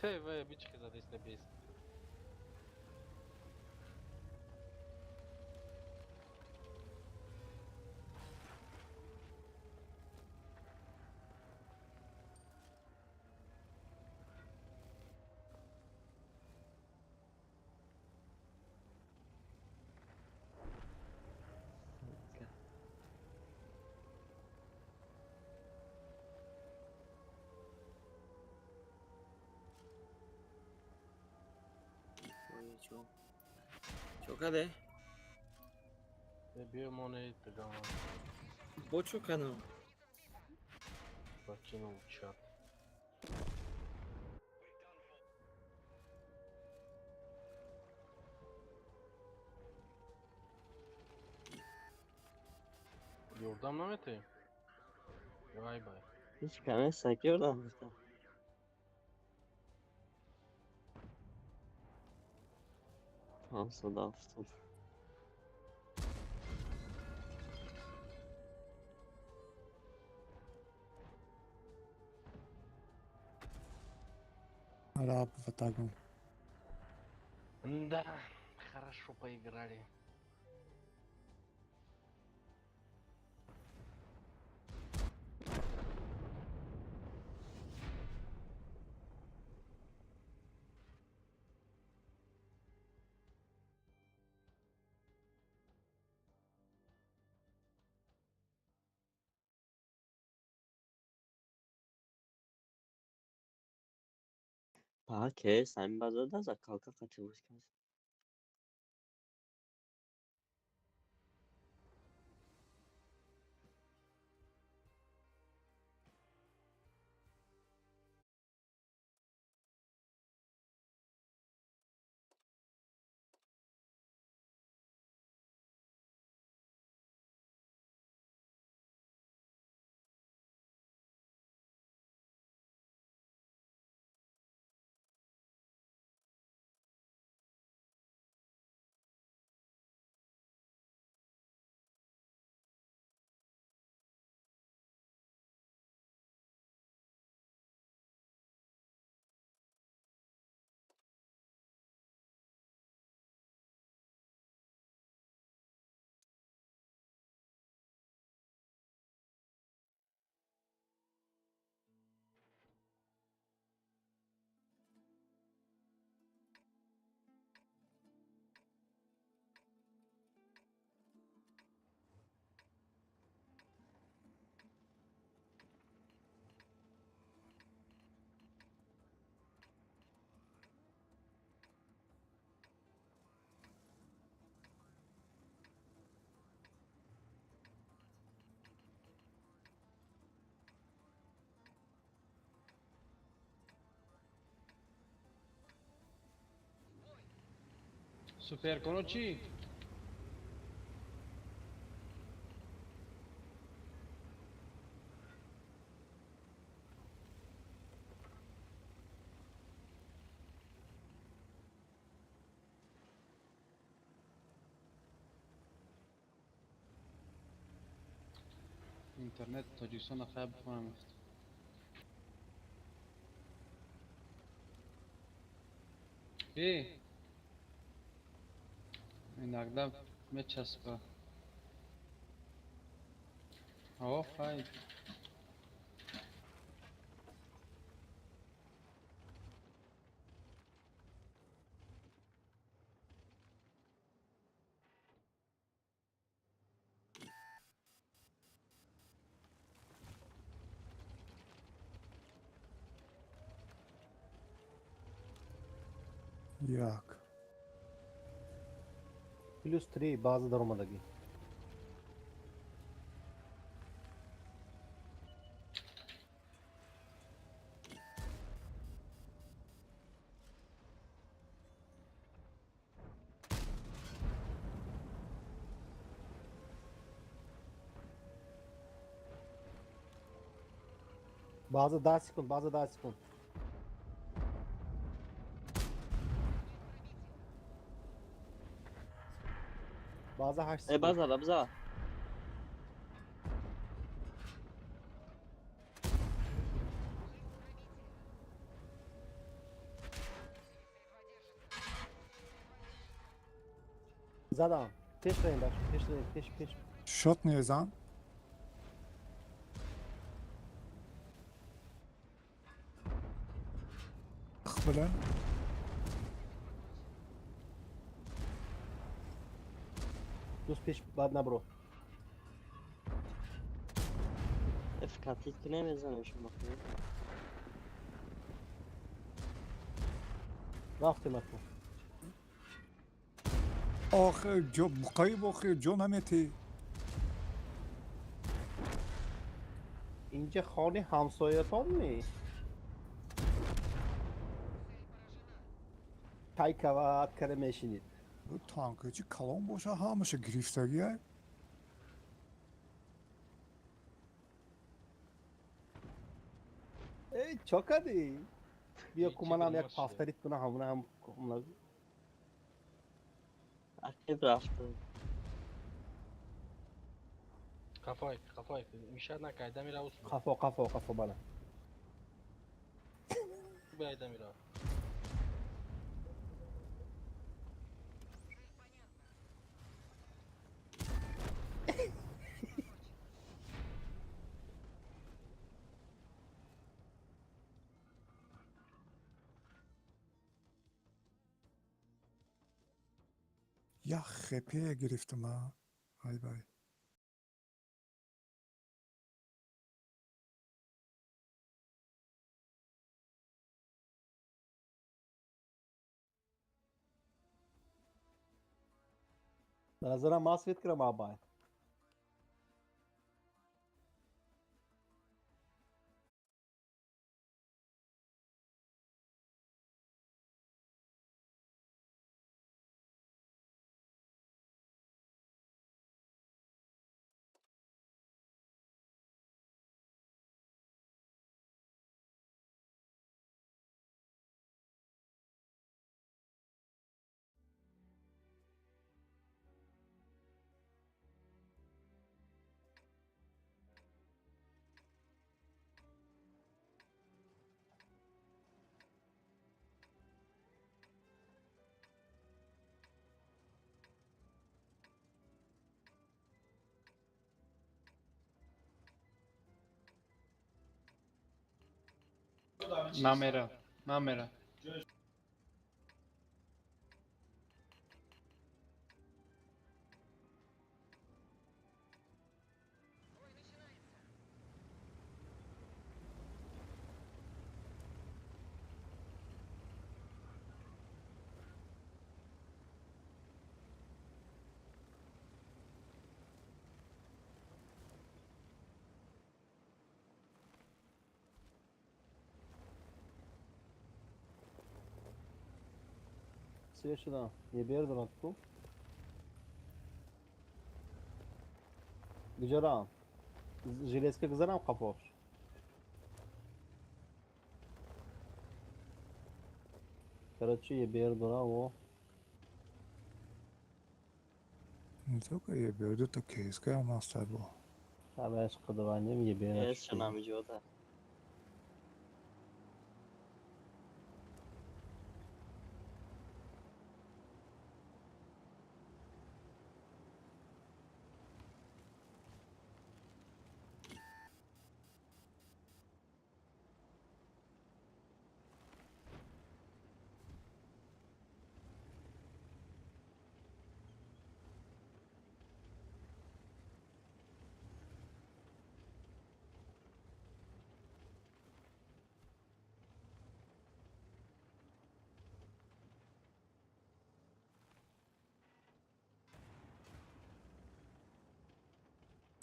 Те, ве, бички задесне без. Чо каде? Е, био моне тогава. Бо чо кадам? Покинул чат. Ёрдам намети? Вай бай. Ҳеҷ каме саки ёрдам метам. 570. Раб в атаку. Да, хорошо поиграли. Окей, сами базада закалка қати бошказ. Суперконо чӣ? Интернет Тоҷикистона хай бихонам аст. Э, иногда мечаспа. О, хай. Як. Плюс 3 база даромадагӣ. База 10 секунд, база 10 секунд. База 8 Э, секунд. база да, база. Задам. Пеш равем, бачо, пеш равем, пеш, пеш. Шот мезан. Бля. Дӯст пеш баъд набро. Фкатит ки намезанем шумо. Рафтем аку. Охе, ҷо қариб охир ҷо наметӣ. Инҷа хони ҳамсоятон ми? Тай кават кара мешинид. Танкачи калон боша ҳамаша гирифтагия. Эй, чо кардӣ? Биё ку манам як повторить кунам ҳамона ҳам. Ақиб рафтам. Қафой, қафой. Мишад накайда мира ус. Қафо, қафо, қафо бана. Байда мира. Як хп гирифтам, а. Ай вай. Ба назарам ман свет кардам абай. Намера, намера. Свет шудан. Ебер дорад ку. Гуҷарам. Железка гузарам қафош. Короче, ебер дорам о. Только ебер дута кейска амаста бо. Абаш қадаванем ебер. Кейс шанам иҷода.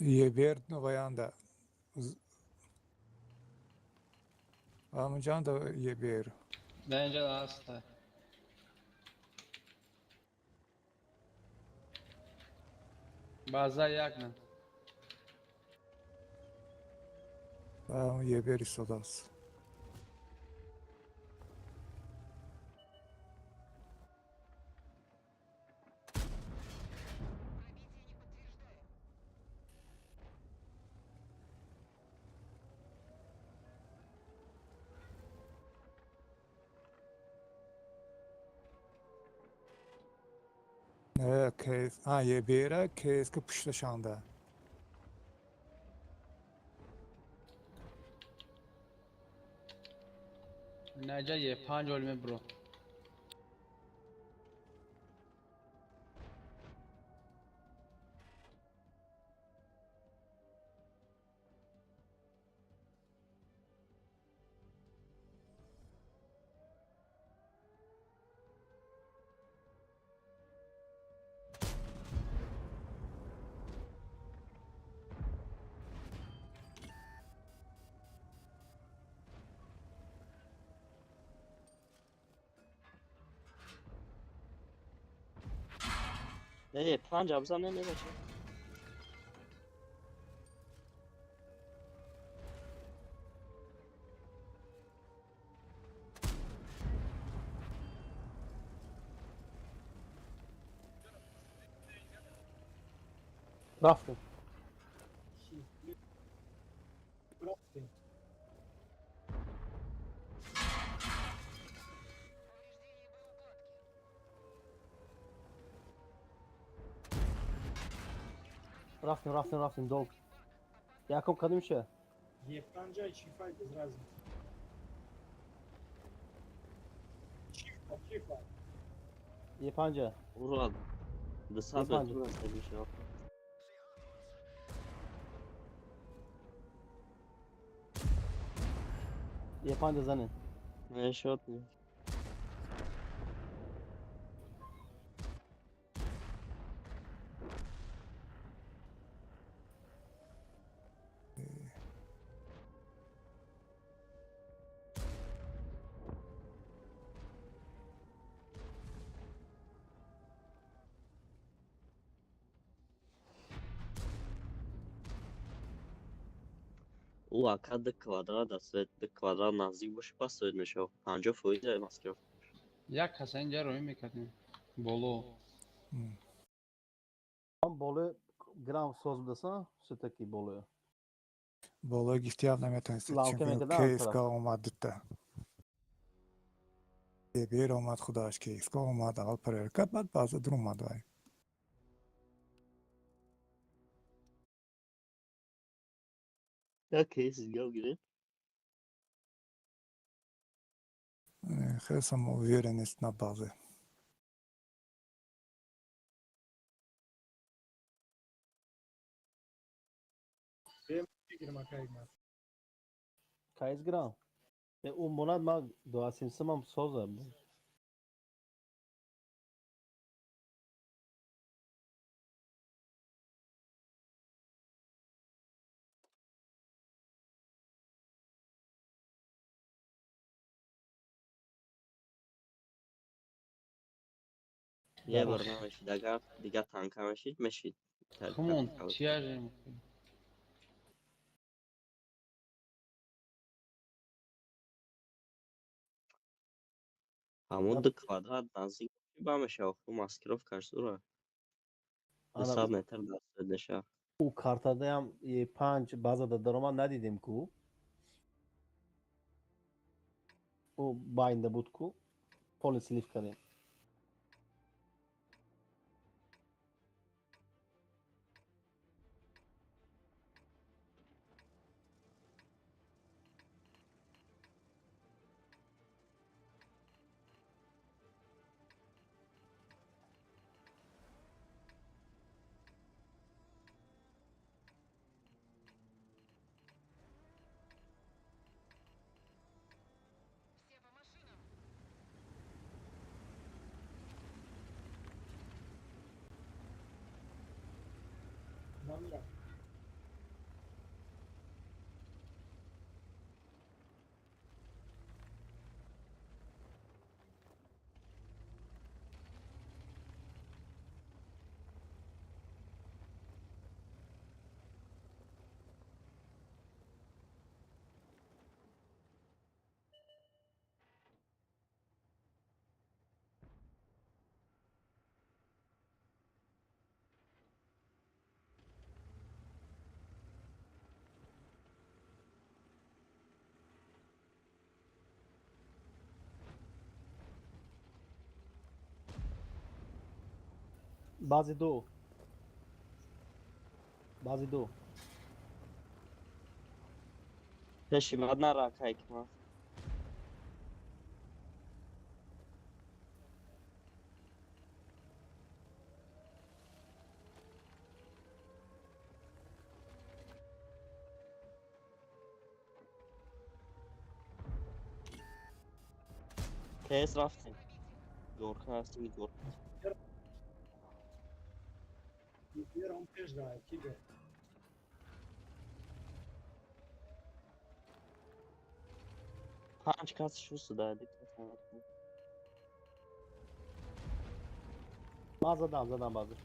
Ебер новаянда. Амҷанда ебер. Да инҷа аста. База як на. Ебер истодааст. Кейс, а ебера кейска пушташанда. Наҷа е панҷ олме бро. Не, панҷ абза не мебошад. Рафтем. Рафтем. Рафтем, рафтем, рафтем, долг. Якум кадим ше? Е панҷа чифай без разницы. Чифа, чифа. Е панҷа. Ура. Дусад метр аст мешавад. Е панҷа занем. Мешавад. Ӯ ака ду квадрат аст, ду квадрат наздик боши, пас соид мешавад. 50% маскировка. Як каса инҷа роӣ мекардем. Боло. Ам боло грам соз будаса, всё-таки боло. Боло гифтиям наметонистед, чунки кейска омад дута. Ебер омад худаш, кейска омад, аввал проверка, баъд баъза дуромад вай. Як кейс дигар гирем. Хеле самоуверенность на базе. Кейс гирам. Ӯ монад ма дуасимсимам соза. Е бор намешид, агар дига танка мешид, мешид. Хумон, чияжем? Ҳамон ду квадрат наздик ба мешава, ху маскировкаш дура. 200 метр даст меша. Ӯ картадаям панҷ базада даромад надидем ку. Ӯ байнда буд ку. Поли слив кардем. Намирам. Бази ду. Бази ду. Пеши мад нара кайкма. Тез рафтем. Горка ҳастем, горка. Берам пеш да, кига. Панҷ кас шуст да, Ман задам, задам бази.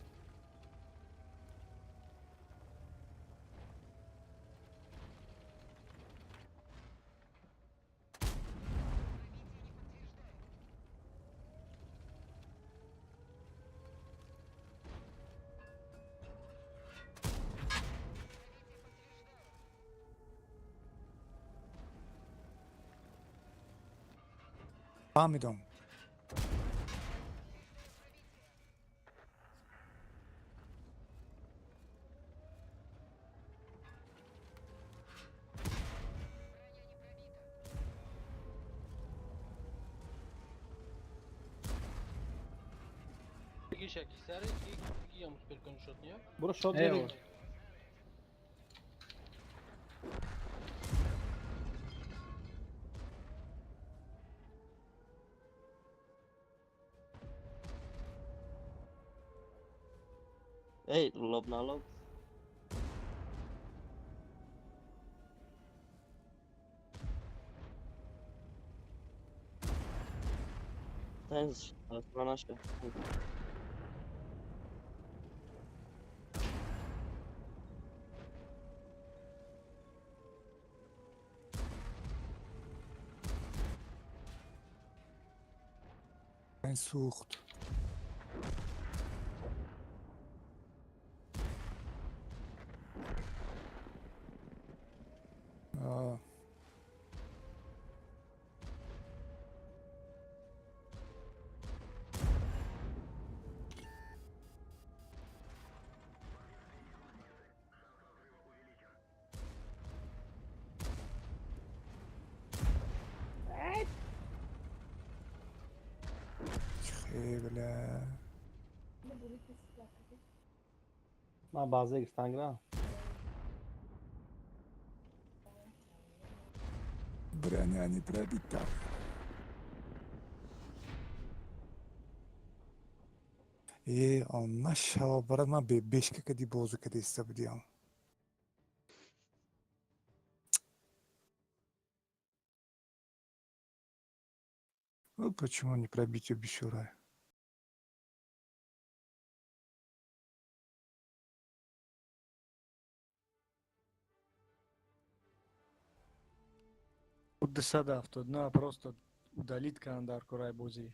Фаҳмидам. Буро шот задем. Эй, лоб на лоб. Тенз, наша. Сӯхт. Бля. Ман баъзе гирифтан гирам. Броня не пробита. Е, он нашава, брат, ман бебешка кади бозу кади иста будиам. Ну, почему не пробить бишура? 279 просто удалить карданд дар кораи бозӣ.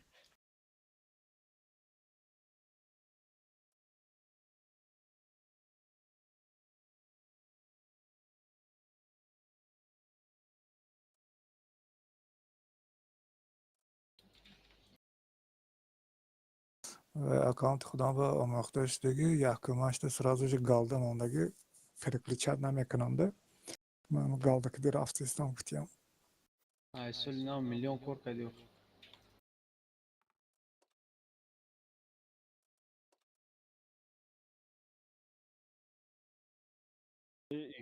Аккаунти худам ба омӯхта шудагӣ, якумашда сразу же галда мондагӣ, переключать намекунамда. Ман галда киди рафтистам гуфтиям. Ай соли нав миллион кор кардӣ.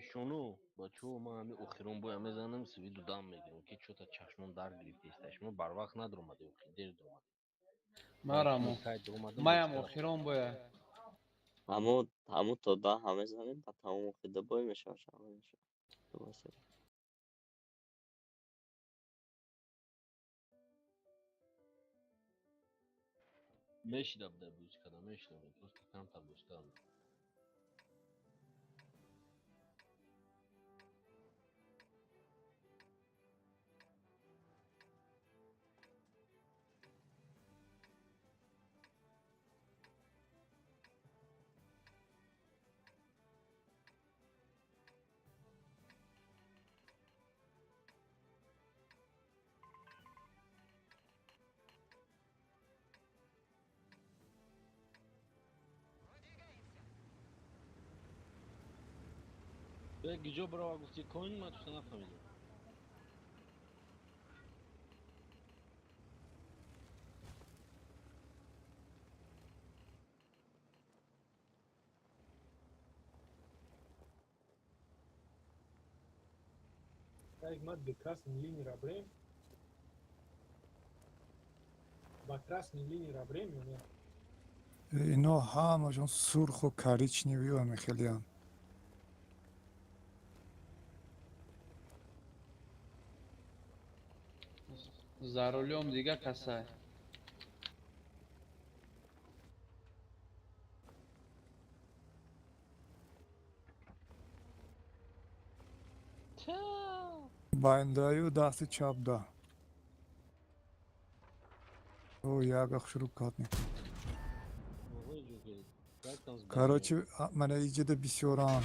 Ишону бачаҳо, ман ҳами охирон боя мезанам, свиду дам мегирам, ки чё-то чашмон дард гирифтеста. Шумо барвақт надромадед, охир дер дромадед. Марамо. Маям охирон боя. Ҳамо ҳамо то 10 мезанем, ба тамом охир бой мешавад, шава мешавад. Ду се. Мешида буда бозӣ кардам, мешида буда, просто камтар бозӣ кардам. Гиҷо бирова гуфти коин, ман туса нафаҳмидам. Так, мад до красной линии рабрем. Ба красной линии рабрем ё не? Ино ҳамашон сурху коричневый мехелиянд. За рулём дига касай. Байндаю дасти чапда. О, яга шурӯъ кат мекунад. Короче, мана иҷода бисёран.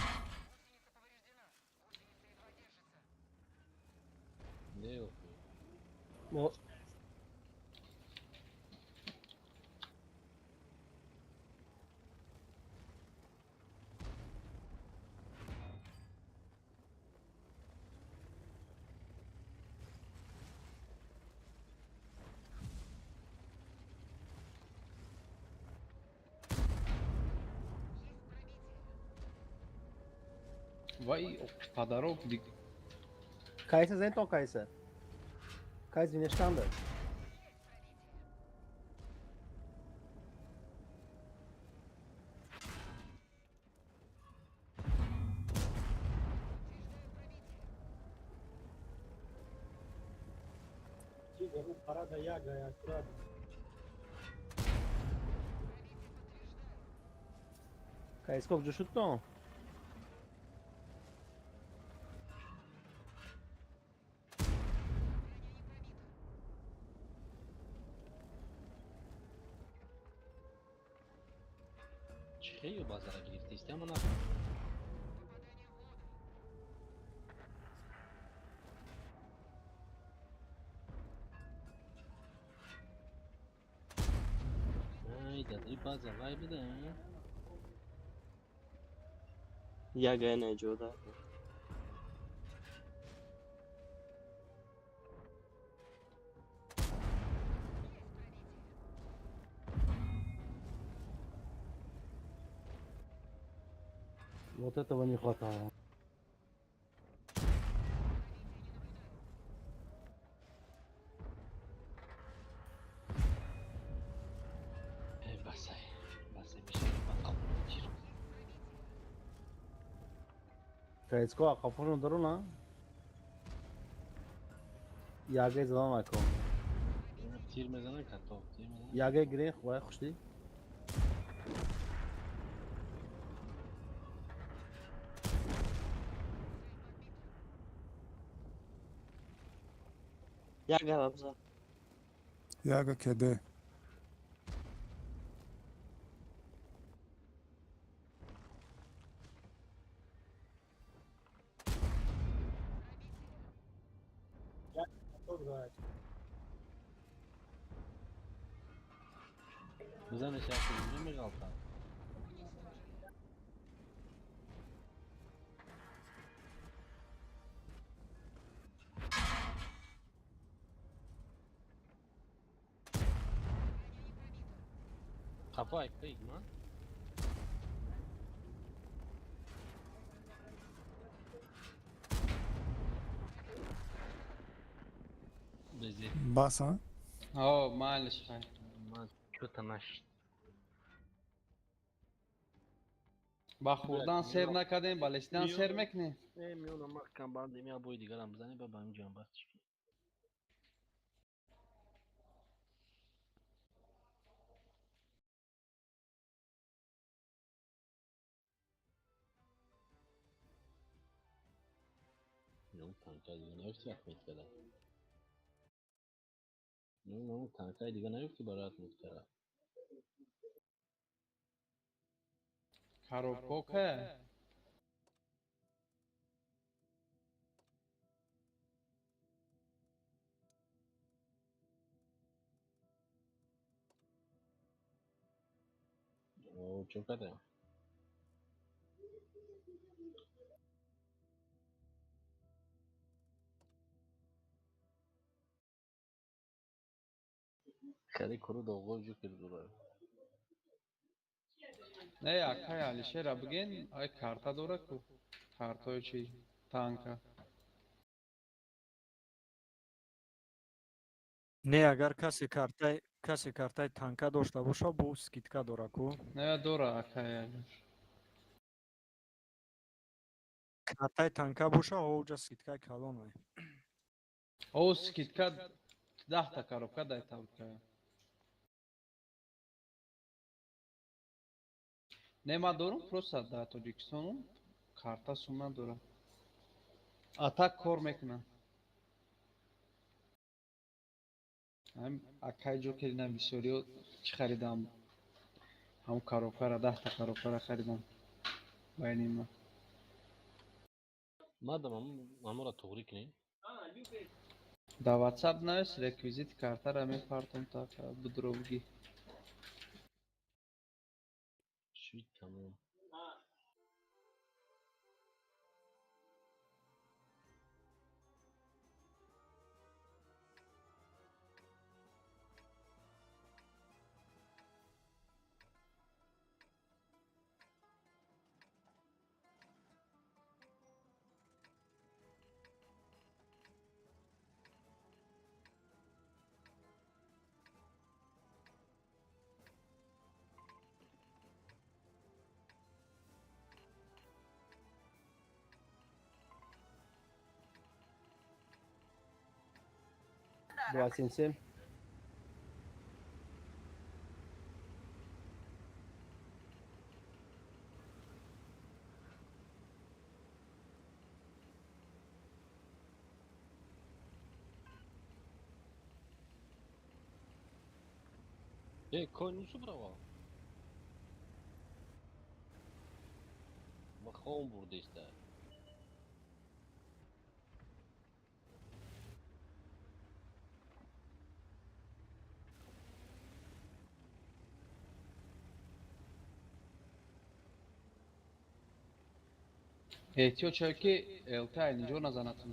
Вай, подарок диг. Кайса зентон кайса. Кайс винештанда. Тигр, у парада яга, аккуратно. Кайс кок ҷушудтон? Хеле базара гирифтест, ама нафаҳмидам. Ай, дади база вай буда. Яга наҷода. Вот этого не хватало. Басай, басай, мешавад. Кайско ақафошон даруна? Яге задан ако. Тир мезанад като, тир мезанад. Яге гирен вай хушди. Як гарабза. Яга кеде. Бизанеш як меғалтам. Қафо айкпа игман. Бас, а? О, майлиш хай. Ман чӯта нашид. Ба хӯрдан сер накардем, ба лесидан сер мекунем. Э, миёна маҳкам бандем, як бои дигарам бизанем, ба ҳамин ҷанбаст чӣ. Танкаи дига наёфти ахмед када. Ну, танкаи дига наёфти барои ахмед када. Коробка. О, чё када? Хеле куру доғо ҷу кирдура. Не, акай Алишера бигин, ай карта дора ку. Картои чи? Танка. Не, агар касе картаи танка дошта боша, бо скидка дора ку. Не, дора акай Алиш. Картаи танка боша, оҷа скидкаи калон ай. О, скидка 10 та коробка дай танка. Не, ман дорум, просто дар Тоҷикистонум карта сум надорам. А так кор мекунам. Акай ҷо керинам бисёриё чӣ харидам? Ҳамун коробкара, 10 та коробкара харидам. Байни ма. Мадам ҳамонро туғрӣ кунем. Дар WhatsApp навис, реквизити картара мепартом, та будро бигӣ. Шуд, тамом. 2,77. Э, конь нусубрава. Ма хом бурдеста. Эҳтиёт шавед, ки ЛТ айниҷо назанатон.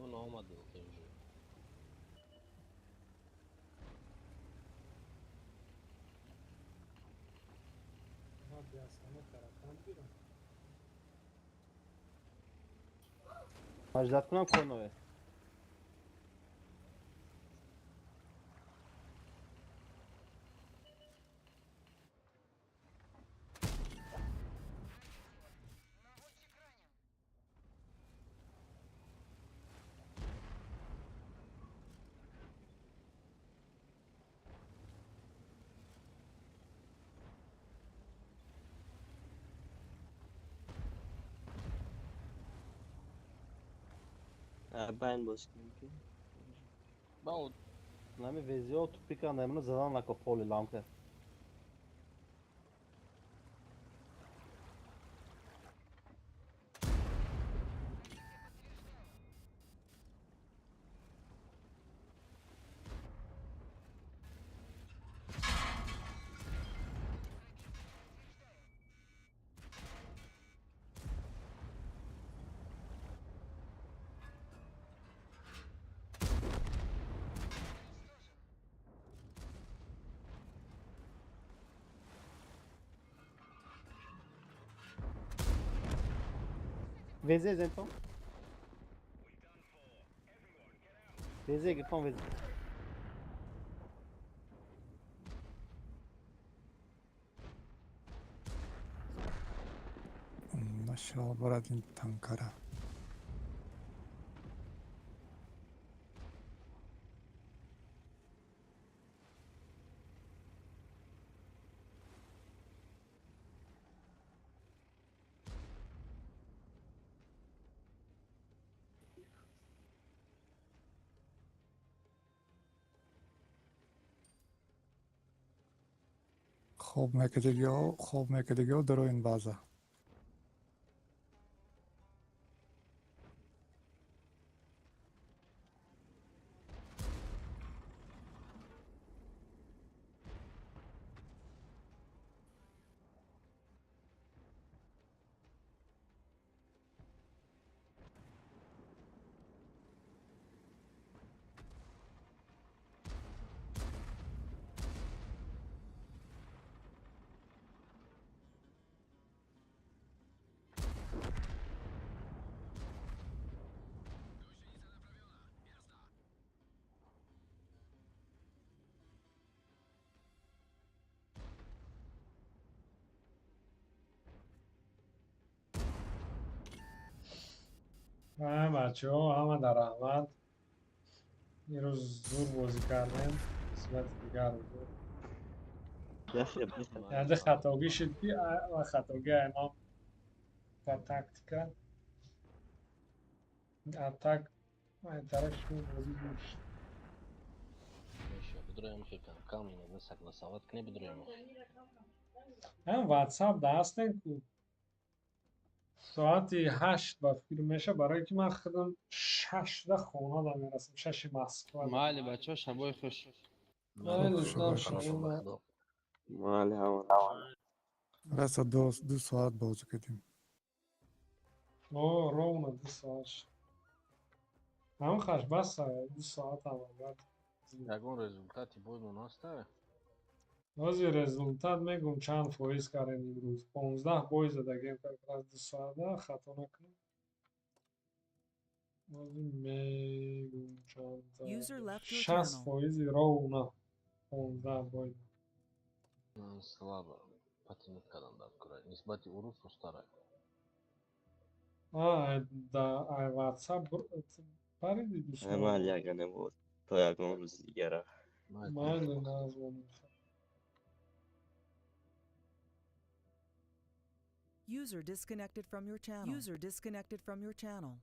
Он омад ЛТ уже. Ма биасано таракан гирам. Маҷлат кунам конове. Байн боз кунем ки. Нами везио тупика намину задан нако поли ламка. Везе зентон. Везе гирфон везе. Нашава барад ин танкара. Хоб мекардагиҳо, хоб мекардагиҳо дароин база. Бачаҳо, ҳама дар раҳмат. Имрӯз зур бозӣ кардем нисбати дигар рӯзо. Яъне хатогӣ шуд ки хатогӣ аймам ба тактика атак тараф шуд, бозӣ зур шуд. Бидроем хе кам кам иногда согласовать кне бидроем. Ҳам WhatsApp да ҳастем ку соати 8 ба фикр меша, барое ки ман худам 6-да хона да мерасам, 6-и Москва. Майли, бачаҳо, шабои хуш. Майли, ҳама. Раса 2 соат бозӣ кардем. О, ровно 2 соат шуд. Ҳам хаш бас 2 соат ҳам агар. Ягон результати боймон ҳаста? Ҳозир результат мегум, чанд фоиз кардем имрӯз. 15 бой задагем как раз 2 соата, хато накунем. Ҳозир мегум чанд. User left your 60 channel. фоизи ровно 15 бой. Слабо потянуть кадан дар кура. Нисбати урус сустара. А, да, ай WhatsApp париди дӯстон. Майли, ягане буд. То ягон рӯзи дигара. Майли, назвоним. User disconnected from your channel. User disconnected from your channel.